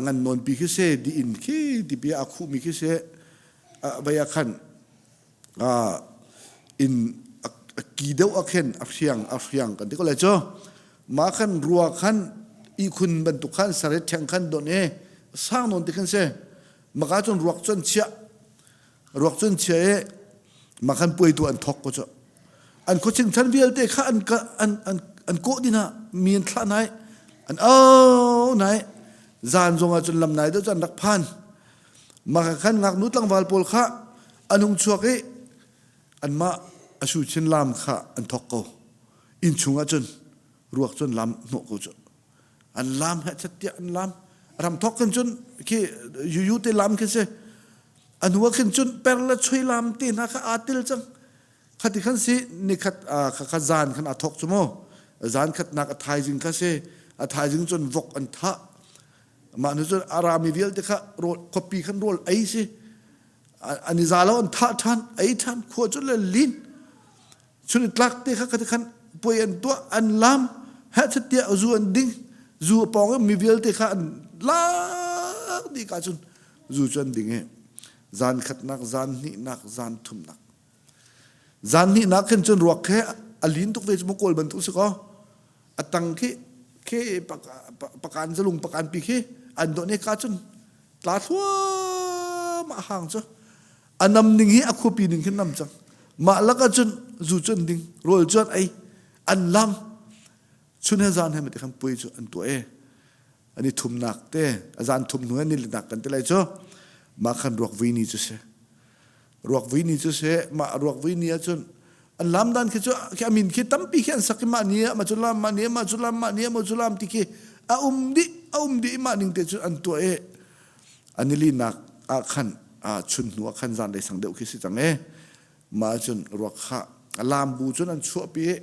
ngan nawn pi khi si di inn khi ti pi a khuh mi khi si vai ah khan in a ki deuh ah khin a hriang a hriang kan ti ko lai cu mah khan rua khan ihkhun bantuk khan saret ṭheng khan don i sang nawn ti khan si maka cun ruak cun chiah ruak cun chia i mah khan puai tu an thok ko cu an khuaching chan vialte kha an an an an kawh din ah mi an thlah nai an au nai zan zong ah cun lam nai deuh cu an rak phan Mah khan ngaknu tlangval pawl kha an hung chuak i anmah A su chin lam kha an thok ko. Inn chung ah cun ruak cun lam hnawh ko cu. An lam he chat an lam. Ram thok khin cun khi yuyu te lam khi si. A hnu ah khin cun per le chui lam te hna kha aa til cang. Khati khan si nikhat kha zan khan a thok cu mu. Zan khatnak a thaizing kha si. A thaizing cun vok an thah. Mah nu cun a rami vialte kha rawl khuapi khan rawl ei si. An i za lo an thah ṭhan, ei ṭhan, khua cu le lin. Chun i tlak te kha khati khan puai an tuah, an lam, heh tiah zu an ding. Zu a pawng i mi vialte kha an lak dih ka cun zu cu an ding i zan khatnak, zan hnihnak, zan thumnak. Zan hnihnak khin cun ruak he a lin tuk ve cu mu kawl bantuk si kaw a tang khi khi pakan zalung pakan pi khi an dawh ne ka cun tla thluahmah hang cu a nam ning hi a khuapi ning khin nam cang mah lak ah cun zu cu an ding rawl cu an ei an lam chun he zan he mati khan puai cu an tuah e an i thumnak te a zan thum hnu he nilinak kan ti lai cu mah khan ruak vui ni cu si ruak vui ni cu si mah ruak vui ni ahcun an lam dan khi cu khi amin khi tampi khi an sak i mah ni ah mah cu lam mah ni ah mah cu lam mah ni ah mah cu lam ti khi a um dih a um dih mah ning te cun an tuah i an i linak ah khan chun hnu ah khan zanlei sang deuh khi si cang e mah cun ruak kha a lam bu cun an chuahpi i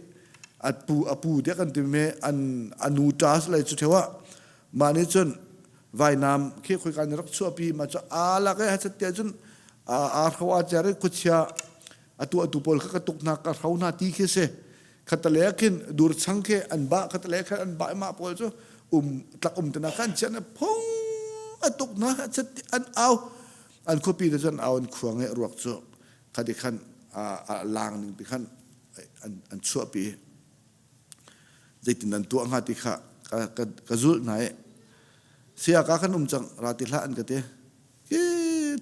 a pu a pu tiah kan ti me an anu ṭa lai cu theo ah mah nih cun vainam khi khoika nih rak chuahpi mah cu aa lak i hachat tiah cun aa hro aa cer i khuachia atu atu pawl kha ka tuk hna ka hro hna ti khi si khatale khin dur chang khi an ba khatale khan an ba mah pawl cu um tlak um tena khan chian phung a tuk hna chat an au an khuapi te cun au an khuang i ruak cu khati khan a lang ning ti khan an an chuahpi zeitin an tuah hnga ti kha ka ka ka zulh hna i sia ka khan um cang ra ti hlah an ka ti Hi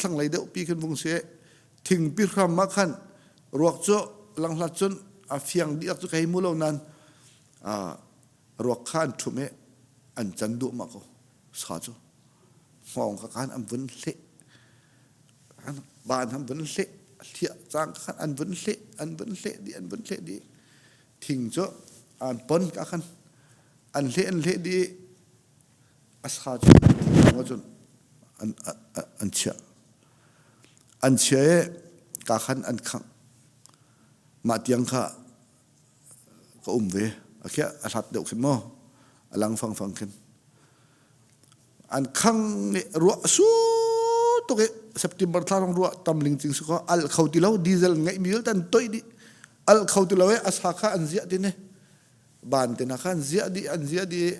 thlanglei deuh pi khin vung si thingpi hram ah khan ruak cu langhlat cun a fiang dihlak cu ka hei mu lo nain ruak kha an ṭhum i an can duahmah ko sa cu hngawng kha khan an vun hleh ban an vun hleh hliah cang khan an vun hleh an vun hleh dih an vun hleh dih thing cu an pon ka khan an hleh an hleh dih a sa cu thingkung ahcun an, an chiah. An chia i ka khan an khangh. Mah tiang kha ka um ve. A khiah a hlat deuh khin maw? A lang fangfang khin. An khang i ruah su tuk i September thla rong ruah tam ling cing si ko al kho ti lo diesel ngeih mi vialte an toih dih al kho ti lo i a sa kha an ziah ti ne ban te hna kha an ziah dih an ziah dih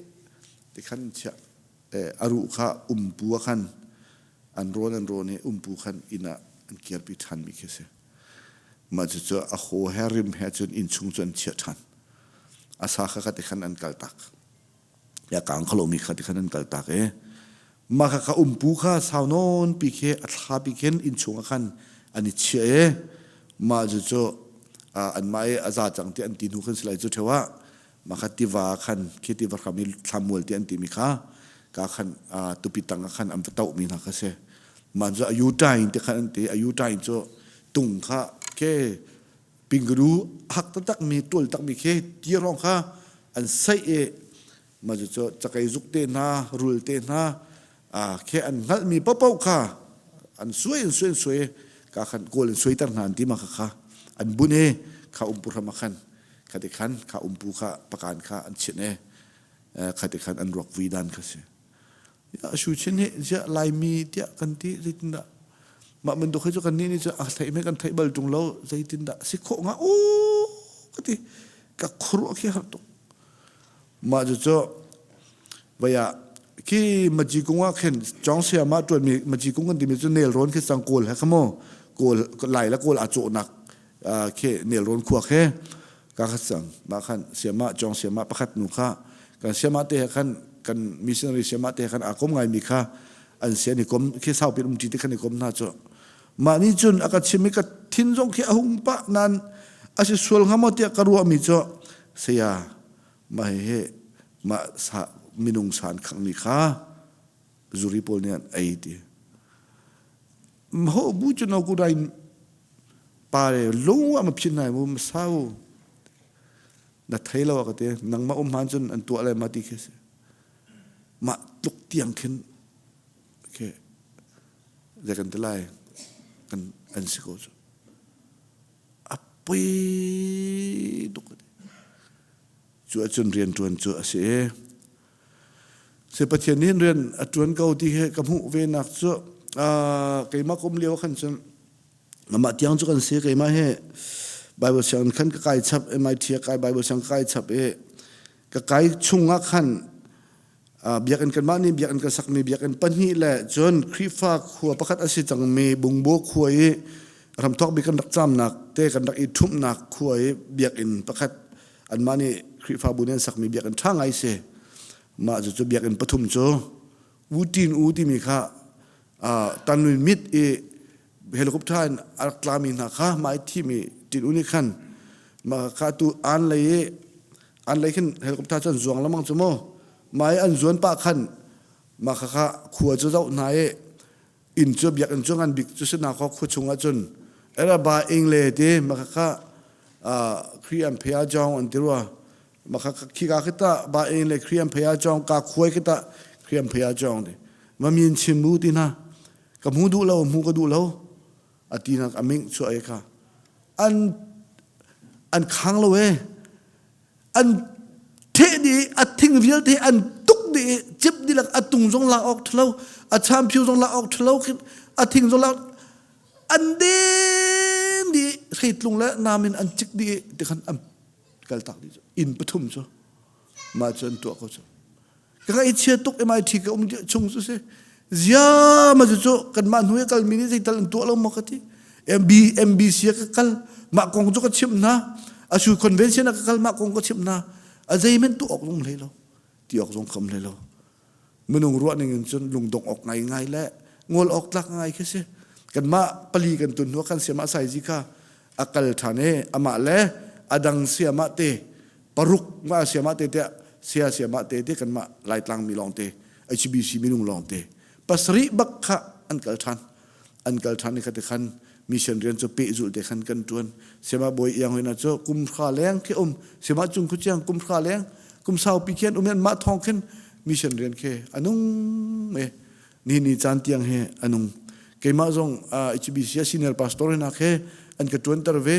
ti khan chiah a ruh kha umpu ah khan an rawn an rawn i umpu khan inn ah an kirpi ṭhan mi khi a si mah cucu a haw he rim he cun inn chung cu an chiah ṭhan a sa kha kha ti khan an kal tak ya kang khalo mi kha ti khan an kal tak i mah kha kha umpu kha sau nawn pi khi a thla pi khin inn chung ah khan an i chiah i mah cu anmah i a za cang ti an ti hnu khan si lai cu ṭheo ah mah kha tiva khan khi tiva hram i thlamual ti an timi kha ka khan tupi tang ah khan an va toh mi hna kha si mah cu ayu ṭain ti khan an ti ayu ṭain cu tung kha ke pingru hak taktak mi ṭual tak mi khi ti rong kha an saih i mah cu cakei zuk te hna rul te hna khi an hngalhmi paohpaoh kha an suai an suai an suai ka khan kawl an suaiter hna an ti ma kha kha an bun i kha umpu hram ah khan khati khan kha umpu kha pakan kha an chinh i khati khan an ruak vui dan kha si ya shu chin hi ziah laimi tiah kan ti zeitindah mah bantuk hi cu kan nih nih cu a theih me kan theih bal ṭung lo zeitindah si khawh nga u ka ti ka khuruah khi har tuk Mah cucu vei ah khi maci kung ah khin Chong Siam ah ṭuanmi maci kung kan timi cu nelrawn khi cang kawl he kha mu kawl lai le kawl aa cawhnak khi nelrawn khua khi ka khat cang mah khan siamah Chong Siamah pakhat nu kha kan siamah te he khan kan missionary siamah te he khan aa kom ngaimi kha an si an i kom khi saupi um ṭi te khan i kom hna cu mah nih cun a ka chim i ka thin zong khi a hung pah nain a si sual hnga maw tiah ka ruahmi cu saya Mah hihi mah sa minung sa an khanghmi kha zuri pawl nih an ei ti. Ho bu cu no ku dai. Pa le lung ah ma phin nai mu sau na thei lo ka ti nangmah um hman cun an tuah le ma ti khi si mah tluk tiang khin ke zei kan ti lai kan an si ko cu a poi tuk cu ahcun rian ṭuan cu a si i se Pathian nih rian a ṭuan ko ti he ka hmuh ve nak cu keimah kum lio khan cun amah tiang cu kan si keimah he Bible sianginn khan ka kai chap MIT a kai Bible siang ka kai chap i ka kai chung ah khan biakinn kanmah nih biakinn kan sakmi biakinn pahnih le cun Khrihfa khua pakhat a si cangmi Bungbo khua i ramthawk bik kan rak camnak te kan rak i ṭhumhnak khua i biakinn pakhat anmah nih Khrihfabu nih an sakmi biakinn ṭha ngai si. Mah cu biakinn pathum cu U Tin U timi kha Tanwin mit i helicopter in a rak tlami hna kha mah i thimi Tin U nih khan mah kha tu an lei i an lei khin helicopter cu an zuang lamang cu mu mah i an zuan pah khan mah kha kha khua cu zoh hna i inn cu biakinn cu ngan bik cu si na kho khua chung ah cun era ba ing le ti mah kha kha Khri an phea jong an ti rua mah kha khi ka khita ba ing le Khri an phea jong ka khuai khita Khri an phea jong ti ma min chim mu ti na ka hmu duh lo hmu ka duh lo ati nak aming chu ai kha an an khang lo e an theh dih a thing vialte an tuk dih cip dihlak a tung zong lak awk ṭhalo a champhiu zong lak awk ṭhalo a thing zong lak an den dih hreitlung le nam in an cik dih ti khan an kal tak dih inn pathum cu mah cu an tuah ko cu ka ngaihchia tuk MIT ka um chung cu si zia ma cu cu kanmah hnu i kalmi nih zeital an tuah lo maw ka ti MB MBC ah ka kal mah kong cu ka chimh hna asu convention ah ka kal mah kong ka chimh hna a zeimen tuah awk zong hlei lo ti awk zong kham hlei lo minung ruah ning in cun lungdong awk ngai ngai le ngol awk tlak ngai khi si kanmah pali kan tun hnu kan siamah saizi kha a kal ṭhan i amah le adang siamah te paruk ma siamah te tiah sia siamah te te kanmah Laitlang mi lawng te HBC minung lawng te pasarih bak kha an kal ṭhan an kal ṭhan i khate khan mission rian cu pehzulh te khan kan ṭuan siamah bawi iang hoina cu kum hra leng khi um siamah cung khu chiang kum hra leng kum saupi khian um an mah thawng khin mission rian khi anung me ni ni caan tiang he anung keimah zong HBC senior pastor hinak he an ka ṭuanter ve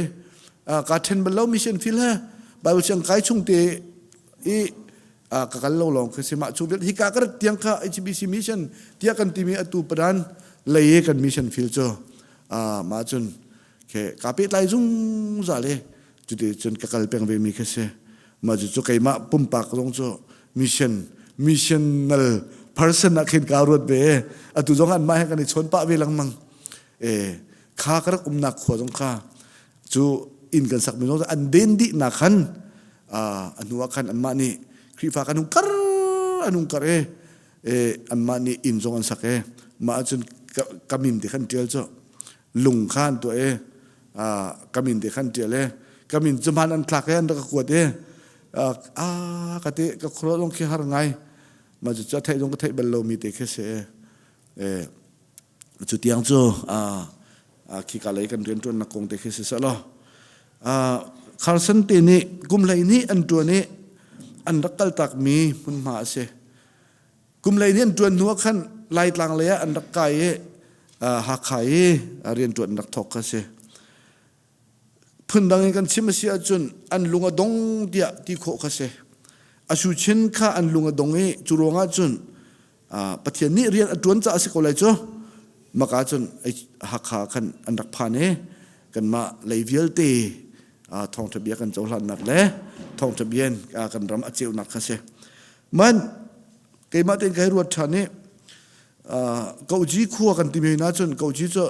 ka ṭhen bal lo mission field he Bible siang kai chung te i ka kal lo lawng khi si mah chung hi ka ka rat tiang kha HBC mission tiah kan timi atu padan lei kan mission field cu mah cun ke ka pehtlai zungzal e cuti cun ka kal peng ve mi khi si mah cu cu keimah pumpak zong cu mission missional person ah khin ka ruat ve atu zong an mah he kan i chawn pah ve lengmang e kha ka rak umnak khua zong kha cu inn kan sak mi zong an den dih nak khan a hnu ah khan anmah nih Khrihfa kan hung kar an hung kar e e anmah nih inn zong an sak e mah ahcun ka min te khan tial cu lung kha an tuah e ka min te khan tial e ka min cu hman an thlak e an rak ka kuat e a ka te ka khuaruah zong khi har ngai mah cu a theih zong ka theih bal lomi te khi si e cu tiang cu khika lei kan rianṭuannak kong te khi si seh law Carson te nih kum hlei nih an ṭuan i an rak kaltakmi hmunhma a si kum hlei nih an ṭuan hnu ah khan Laitlang lei ah an rak kai i Hakha i rianṭuan an rak thawk kha si phundang in kan chim a si ahcun an lung a dong tiah ti khawh kha si a suchin kha an lung a dong i cu ruangah cun Pathian nih rian a ṭuan caah a si ko lai cu maka cun Hakha khan an rak phan i kanmah lei vialte thawngṭha bia kan cohlannak le thawngṭha bia in kan ram a ceunak kha si man keimah tein ka hei ruat ṭhan i Koji khua kan timi na cun Koji cu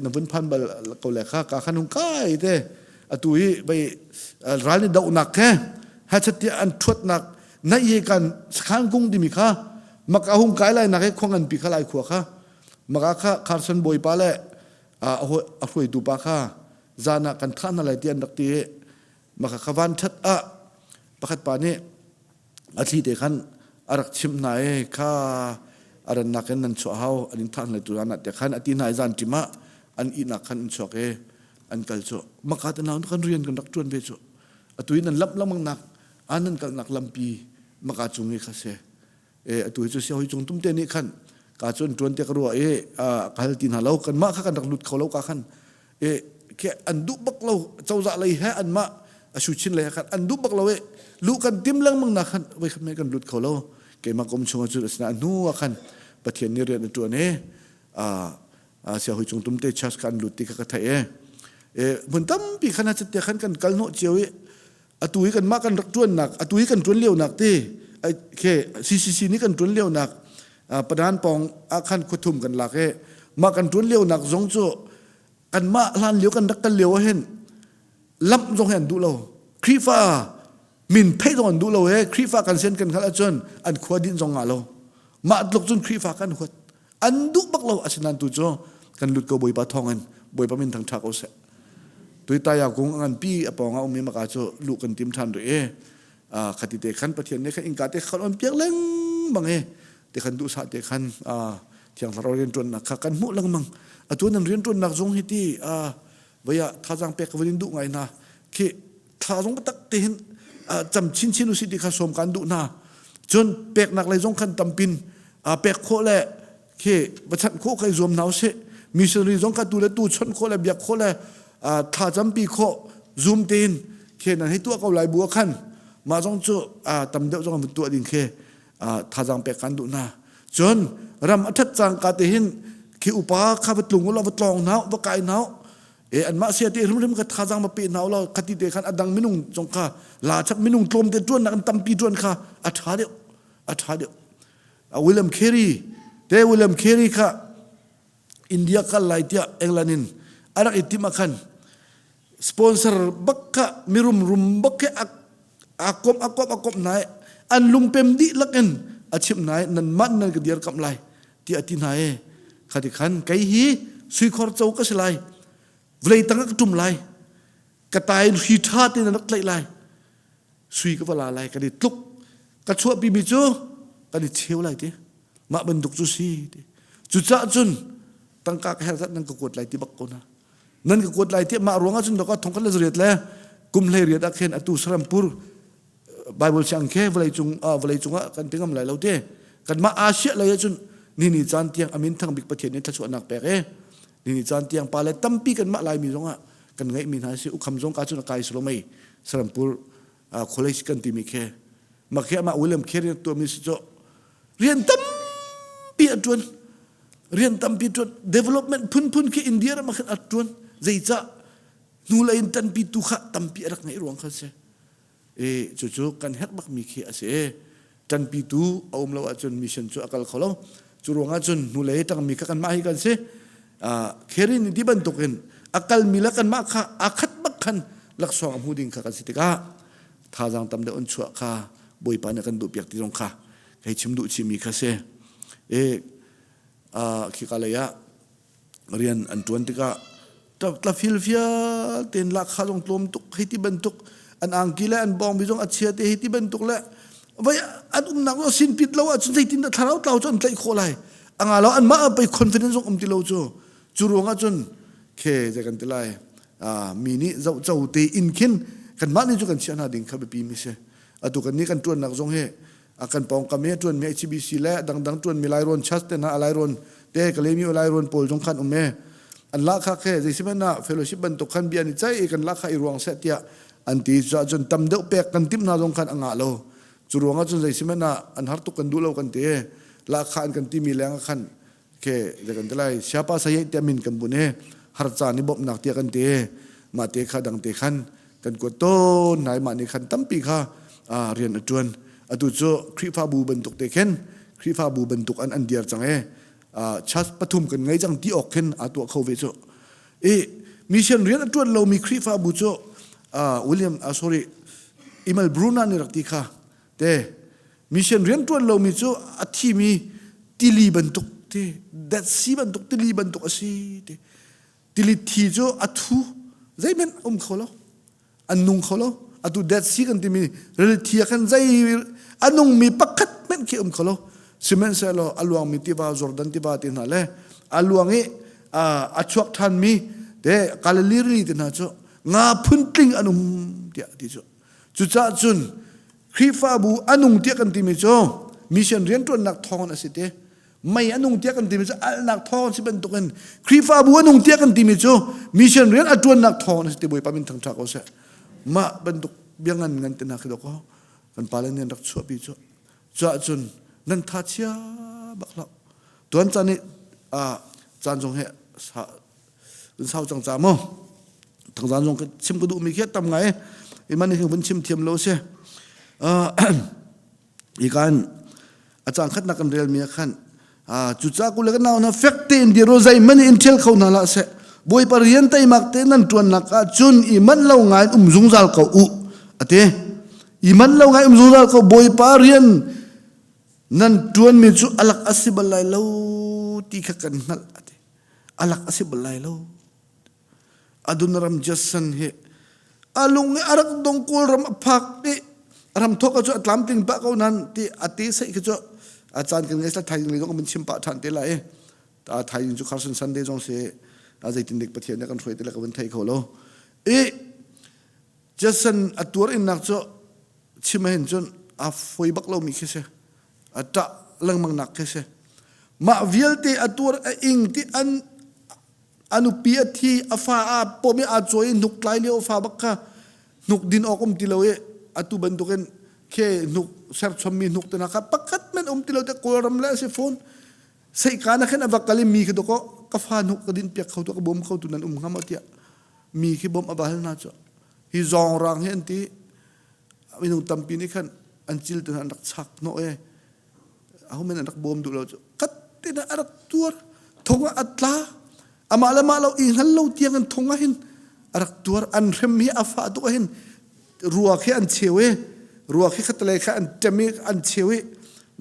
na vun phan bal ko le kha ka khan hung kai te atu hi bei ral ni dohnak ke hachat tiah an thuatnak na ye kan sakhan kung timi kha maka hung kai lai nak he khua ngan pi kha lai khua kha maka kha Carson bawipa le a hruaitu pa kha zan ah kan thah hna lai ti an rak ti maka kha van that ah pakhat pa nih a thli te khan a rak chimh hna i kha a rannak in nan chuah hau an in thah hna tu zan ah te khan a ti hna i zan ṭim ah an ihnak khan an chuak i. An kal cu maka te nau kan rian kan rak ṭuan ve cu. Atu in an lamh lengmang nak an nan kalnak lampi maka cung i kha si. E atu hi cu siahui cung tum te nih khan ka cun ṭuan te ka ruah i ka hal ti hna lo kanmah kha kan rak lut kho lo ka khan e ke an duh bak lo cozah lei he anmah a suchin lei khan an duh bak lo e lu kan tim lengmang na khan voi khat me kan lut kho lo keimah kum chung cu asina hnu ah khan Pathian nih rian a ṭuan e a siahui cung tum te church kha an lut ti kha ka theih e e hmun tampi khan a te khan kan kal hnawh cio i atu hi kanmah kan rak ṭuannak atu hi kan ṭuan lionak te ke CCC nih kan ṭuan lionak Padan pawng ah khan khuathum kan lak i mah kan ṭuan lionak zong cu kanmah hlan lio kan rak kal lio ah hin lamh zong hi an duh lo Khrihfa min theih zong an duh lo he Khrihfa kan sian kan hngalh ahcun an khua din zong ngah lo mah tluk cun Khrihfa kan huat an duh bak lo asinain tu cu kan lut ko Bawipa thawngin Bawipa min thangṭha ko seh tuitaya kung a nganpi a pawng ah ummi maka cu luh kan tim ṭhan rih i khati te khan Pathian nih khan innka te khan on piak lengmang i te khan duhsah te khan thiang thlarau rianṭuannak kha kan hmuh lengmang atu nan rianṭuannak zong hi ti voi ah thazaang pek ka van in duh ngai hna khi thla zong tak te hin cam chinchin usih ti kha sawm kan duh hna cun peknak lei zong khan tampin pek khawh le khi va chanh khawh kai zuam hna usih missionary zong kha tu le tu chawnh khawh le biak khawh le thla campi khawh zoom tein khi nan hei tuah ko lai bu khan mah zong cu tam deuh zong an tuah ding khi thazaang pek kan duh hna cun ram a that cang ka te hin khi upa kha va tlung ulaw va tlawng hna va kai hna e anmah sia te hrimhrim kha thazaang ma pe hna ulaw khati te khan adang minung zong kha la chap minung tlawm te tuan nak an tampi tuan kha a tha deuh a tha deuh William Carey te William Carey kha India kal lai tiah England in a rak i tim ah khan sponsor bak kha mirum rum bak khi a komh a komh a komh hna i an lungpem dihlak in a chimh hna i nan mah nan ka dirkamh lai tiah a ti hna i khati khan kei hi suikhor co ka si lai vawlei tang ah ka ṭum lai ka tai in hri ṭha tein an rak tlaih lai sui ka va la lai kan i tluk ka chuahpimi cu kan i cheu lai ti mah bantuk cu si ti cucaah cun tangka ka herh zat nan ka kuat lai ti bak ko na nan ka kuat lai ti mah ruangah cun doka thong khat le zariat le kum hlei riat ah khin atu Sarampur Bible siang khe vawlei cung vawlei cungah kan ti ngam lai lo te kanmah Asia lei ahcun ni ni caan tiang amin thang bik Pathian nih thluachuahnak pek e ni ni caan tiang pa le tampi kanmah Laimi zongah kan ngeihmi hna si ukham zong ka cun a kai salomei Sarampur college kan timi khe mah khi amah William Carey tuahmi si cu rian tampi a ṭuan rian tampi ṭuan development phunphun khi India ram ah khan a ṭuan zeicah hnulei in ṭanpi tu kha tampi a rak ngeih ruang kha si e cucu kan herh bakmi khi a si ṭanpitu a um lo ahcun mission cu a kal kho lo cu ruangah cun hnulei ṭangmi kha kanmah hi kan si Carey nih ti bantukin a kalmi le kanmah kha aa khat bak khan laksawng a hmu ding kha kan si tikah thazaang tam deuh an chuah kha Bawipa nih kan duhpiak ti zong kha hei chim duh chihmi kha si. E khika lei ah rian an ṭuan tikah tlafil vialte in lahkhah zong tlawm tuk hei ti bantuk an angki le an bawngbi zong a chia te hei ti bantuk le vai an umnak lo sin pit lo ahcun zeitin dah thlarau tlau cu an tlaih khawh lai anga lo anmah ah pei confidence zong um ti lo cu cu ruangah cun khe zei kan ti lai mi nih zoh co te in khin kanmah nih cu kan chiah hna ding kha biapi mi si atu kan nih kan ṭuannak zong hi a kan pawngkam i ṭuanmi HBC le dangdang ṭuanmi Lairawn church te hna Lairawn te Kalemi Lairawn pawl zong khan um e an lahkhah khe zeisihmanh ah fellowship bantuk khan bia ni cai i kan lahkhah i ruang seh tiah an ti cuah cun tam deuh pek kan timh hna zong khan a ngah lo cu ruangah cun zeisihmanh ah an har tuk kan duh lo kan ti lahkhah an kan timi leng ah khan ke zei kan ti lai siapa sayeh tiah min kan bun i har caan i bawmhnak tiah kan ti mah te kha dang te khan kan kuat tawn nai mah nih khan tampi kha rian a ṭuan atu cu Khrihfabu bantuk te khin Khrihfabu bantuk an an dir cang i church pathum kan ngei cang ti awk khin aa tuah kho ve cu i mission rian a ṭuan lomi Khrihfabu cu William sorry Emil Bruna nih rak ti kha te mission rian ṭuan lomi cu a thimi tili bantuk ti Dead Sea bantuk tili bantuk a si ti tili thi cu a thu zeihmanh um kho lo an nung kho lo atu Dead Sea kan timi rili thi ah khan zei a nungmi pakhat hmanh khi um kho lo sihmanhsehlaw a luangmi tiva Jordan tiva te hna le a luang i a chuak ṭhanmi Te Galilee rili te hna cu nga phuntling an um tiah ti cu. Cucaah cun Khrihfabu a nung tiah kan timi cu mission rianṭuannak thawngin a si te. Mei a nung tiah kan timi cu alnak thawng si bantukin Khrihfabu a nung tiah kan timi cu mission rian a ṭuannak thawng a si te Bawipa min thangṭha ko seh. Mah bantuk bia ngan ngan te hna khi dawk kan pale nih an rak chuahpi cu. Cuah cun nan tha chia bak hlah. Tuan caan i caan zong he sau cang ca maw thangzaan zong chim ka duhmi khi tam ngai i man hi vun chim thiam lo si i kan a cang khat nak kan rel mi khan cuca ku le kan nau na fek tein dir zei man in thial kho hna la se bawipa rian teimak te nan tuan nak ah cun i man lo ngai um zungzal ko u ate i man lo ngai um zungzal ko bawipa rian nan tuan mi cu alak asi bal lai lo ti kha kan hngalh ate alak a si bal lai lo. Adoniram Judson hi a lung i a rak dong Kawlram a phak i ram thawk cu a tlamtling pah ko nan ti a te sei khi cu a caan kan ngei thaizing lei zong kan chim pah ṭhan te lai i a thaizing cu Carson Sunday zong si a zeitin dik Pathian nih kan hruai te le ka vun thei kho lo i Judson a tuar innak cu chim hin cun a foi bak lomi khi si a ṭah lengmang nak khi si mah vialte a tuar a ing ti an a nupi a thi a fa a pom i a cawi hnuk tlai lio fa bak kha hnuk din awk um ti lo i atu bantukin khe hnuk serchommi hnuk te hna kha pakhat men um ti lo te kawlram le a si fawn seika na khin a va kal i mi khi doko ka fa hnuk ka din piak kho tu ka bawm kho tu nan um hnga maw tiah mi khi bawm a va hal hna cu hi zawng rang hi an ti minung tampi nih khan an cil te an rak chak hnawh e ahomen an rak bawm duh lo cu khat te na a rak tuar thong ah a tla amah le mah lo i hngal lo tiang an thong ah hin a rak tuar an hrem hi a fah tuk ah hin ruak hi an cheu i ruak hi khatalei kha an ṭem i an cheu i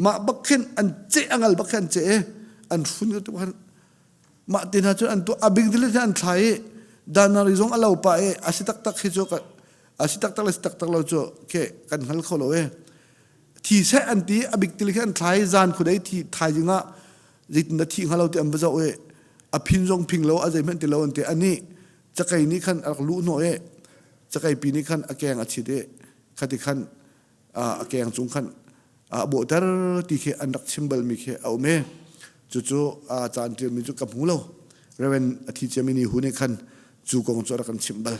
mah bak khin an ceh angal bak khin an ceh i an hrun tu khan mah te hna cun an tuah a bing dile an thlai i danari zong a lo pah i a si taktak hi cu a si taktak le si taktak lo cu ke kan hngal kho lo e thi seh an ti a bik til khi an thlai zan khudei thi thaizing ah zeitin dah thi hnga lo ti an va zoh i a phin zong phing lo a zeihmanh ti lo an ti ani cakei nih khan a rak luh hnawh i cakei pi nih khan a keng a chit i khati khan a keng cung khan a bawhter ti khi an rak chim balmi khi a um i cucu caan ṭialmi cu ka hmu lo Reverend a thi ciami ni hu nih khan cu kong cu a rak kan chimh bal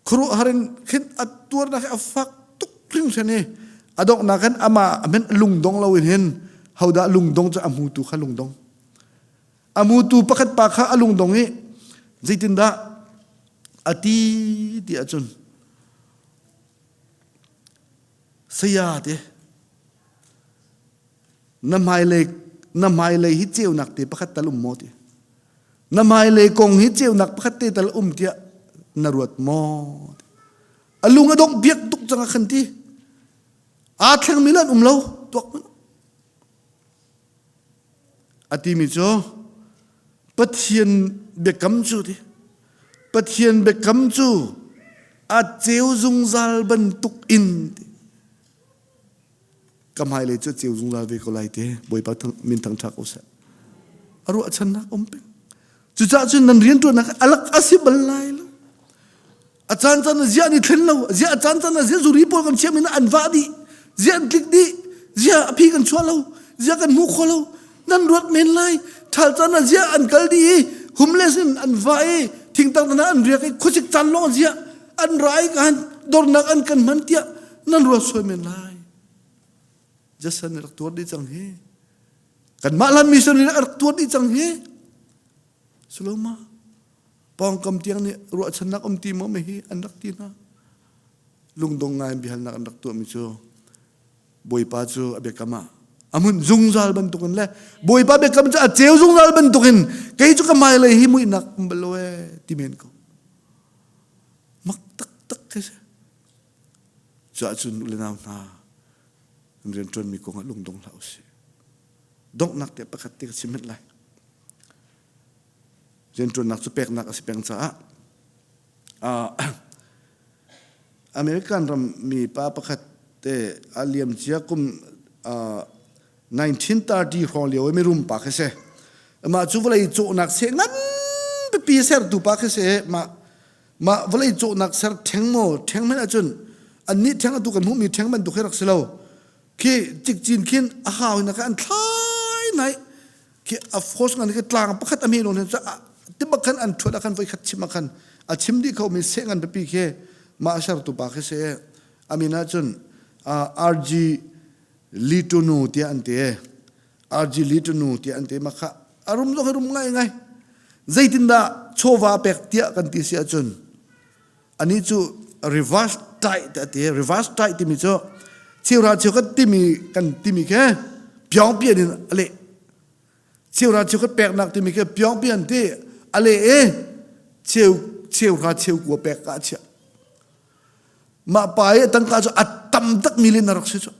khuaruahhar in khin a tuarnak hi a fak tuk hringhran i a donghnak khan amah a men lungdong lo in hin hodah lungdong cu a hmutu kha lungdong a hmutu pakhat pa kha a lungdong i zeitindah a ti ti ahcun Saya te na hmailei na hmailei hi ceunak te pakhat tal um maw ti na hmailei kong hi ceunak pakhat te tal um tiah na ruat maw a lung a dongh biak tuk cang a khan ti aa thlengmi lan um lo tuak A timi cu Pathian biakam cu ti Pathian biakam cu a ceu zungzal bantuk in ti ka hmailei cu a ceu zungzal ve ko lai te Bawipa min thangṭha ko seh a ruahchannak um peng cucaah cun nan rianṭuannak alak a si bal lai lo A caan caan ah ziah an i thlen lo, ziah a caan caan ah ziah zuri pawl kan chiah min an vah dih, ziah an tlik dih, ziah a phi kan chuah lo, ziah kan hmu kho lo. Nan ruat men lai. Ṭhal caan ah ziah an kal dih i homeless in an vah i thingtang hna an riak i khuasik caan lawng ziah an ra i kan dornak an kan hman tiah nan ruat sual men lai. Jason rak tuar dih cang hi. Kanmah lam missionary rak tuar dih cang hi. Suloma. Pawngkam tiang nih ruahchannak um ti maw hi an rak ti hna. Lungdong ngai in biahalnak an rak tuahmi cu Bawipa cu a biakam ah a hmun zungzal bantukin le Bawipa biakam cu a ceu zungzal bantukin kei cu ka hmailei hi muihnak um bal lo ee ti men ko. Mak taktak khi si. Cuah cun u le nau hna kan rianṭuanmi kong ah lungdong hlah usih. Donghnak te pakhat te ka chim hmanh lai. Rianṭuannak cu peknak a si peng caah American ram mi pa pakhat te a liamcia kum 1930 hrawng lio i mirum pa khi si. Amah cu vawlei cawhnak seh nganpi pipi sertu pa khi si mah mah vawlei cawhnak ser ṭheng maw ṭheng hmanh ahcun annih ṭheng atu kan hmuhmi ṭheng bantuk hi rak si lo. Khi cikcin khin a hau in an thlai nai khi a force ngan khi tlang pakhat a me lo hin tibak khan an ṭhuat ah khan voi khat chim ah khan a chim dih kho mi seh ngan pipi khi mah sertu pa khi si amin ahcun RG Litunu tiah an ti. RG Litunu tiah an ti. Mah kha a rum zong hi rum ngai ngai. Zeitindah chawva pek tiah kan ti si ahcun anih cu reverse tithe a ti. Reverse tithe timi cu cheuhra cheukhat timi kan timi khi piangpian in a leh. Cheuhra cheukhat peknak timi khi piangpian ti a leh i cheu cheuhra cheukua pek ah a chiah. Mah pa i a tangka cu a tam tak mi len a rak si cu.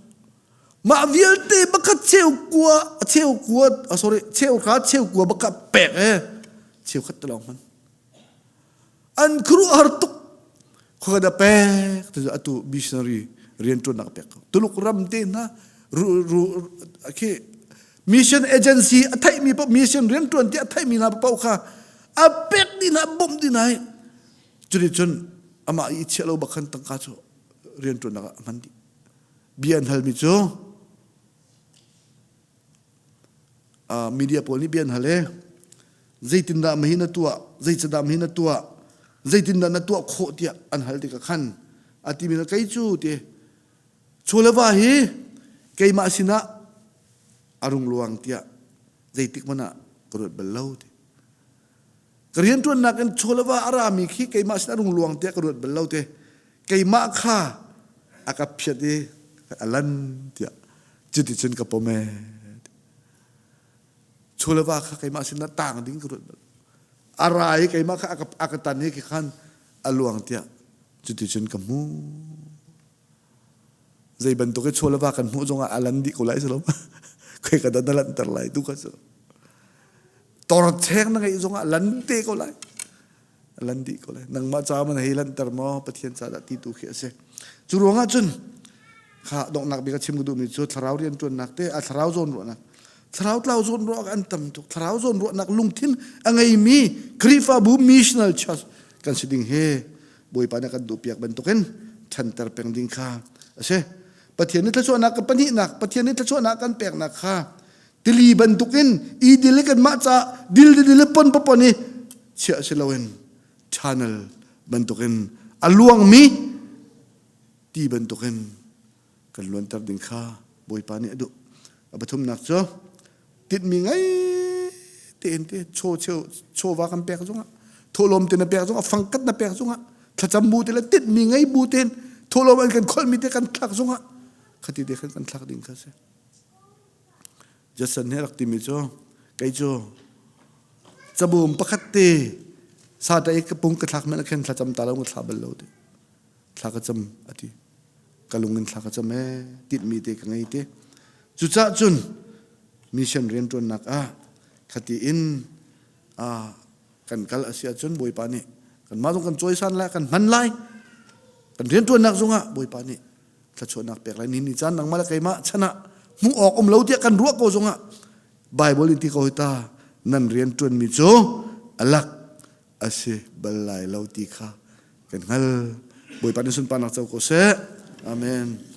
Mah vialte bakha cheu kua cheu kua sorry cheu kha cheu kua bakha pek e cheu khat te lawng hman. An khuaruahhar tuk khua da pek tu atu missionary rian ṭuannak pek ko. Tuluk ram te hna ru ru khi mission agency a theihmi paoh mission rian ṭuan ti a theihmi hna paoh kha a pek dih hna bawmh dih hna Cuticun amah i chiah lo bak khan tangka cu rianṭuannak ah a hman dih. Bia an halmi cu media pawl nih bia an hal i zeitindah mahi na tuah, zeicadah mahi na tuah, zeitindah na tuah khawh tiah an hal tikah khan a timi na kei cu ti chaw le va hi keimah sinah a rung luang tiah zeitik hmanh ah ka ruat bal lo ti. Ka rianṭuannak in chaw le va a rami khi keimah sin a rung luang tiah ka ruat bal lo te. Keimah kha a ka phiat i a lan tiah cuticun ka pom ee. Chaw le va kha keimah sin ah tang ding ka ruat bal. A ra i keimah kha a ka tan i khi khan a luang tiah cuticun ka hmu. Zei bantuk i chaw le va kan hmuh zongah a lan dih ko lai si lo. Khoi ka dah na lanhter lai tu kha cu. Torcheng na ngeih zongah lan te ko lai. Lan dih ko lai. Nangmah ca man hei lanter maw Pathian ca dah ti tu khi a si. Cu ruangah cun kha donghnak bik a chim ka duhmi cu thlarau rianṭuannak te a thlarau zawn ruahnak thlarau tlau zawn ruah an tam tuk thlarau zawn ruahnak lungthin a ngeimi Khrihfabu missional church kan si ding hi Bawipa nih kan duhpiak bantukin ṭhanter peng ding kha a si. Pathian nih thluachuahnak ka pahnihnak Pathian nih thluachuahnak kan peknak kha tili bantukin i dil i kanmah ca dil dil i pon pon i chiah si loin channel bantukin a luangmi ti bantukin kan luanter ding kha Bawipa nih a duh. A pathumnak cu tinhmi ngei tein te chaw cheu chawva kan pek zongah thawhlawm te na pek zongah fangkat na pek zongah thlacam bu te le tinhmi ngei bu tein thawhlawm an kan kholhmi te kan thlak zongah khati te khan kan thlak ding kha si. Jason nih a rak timi cu kei cu cabawm pakhat te sata i ka pung ka thlak hmanh ah khin thlacam ta lo ka thla bal lo ti thla ka cam a ti ka lung in thla ka cam ee tinhmi te ka ngei te cucaah cun mission rianṭuannak ah khati in kan kal a si ahcun Bawipa nih kanmah zong kan cawisan lai kan hman lai kan rianṭuannak zongah Bawipa nih thluachuahnak pek lai ni ni caan nangmah le keimah chan ah hmuh awk um lo tiah kan ruah ko zongah Bible in ti ko hi ta nan rian ṭuanmi cu alak a si bal lai lo ti kha kan hngal Bawipa nih sunparnak co ko seh amen.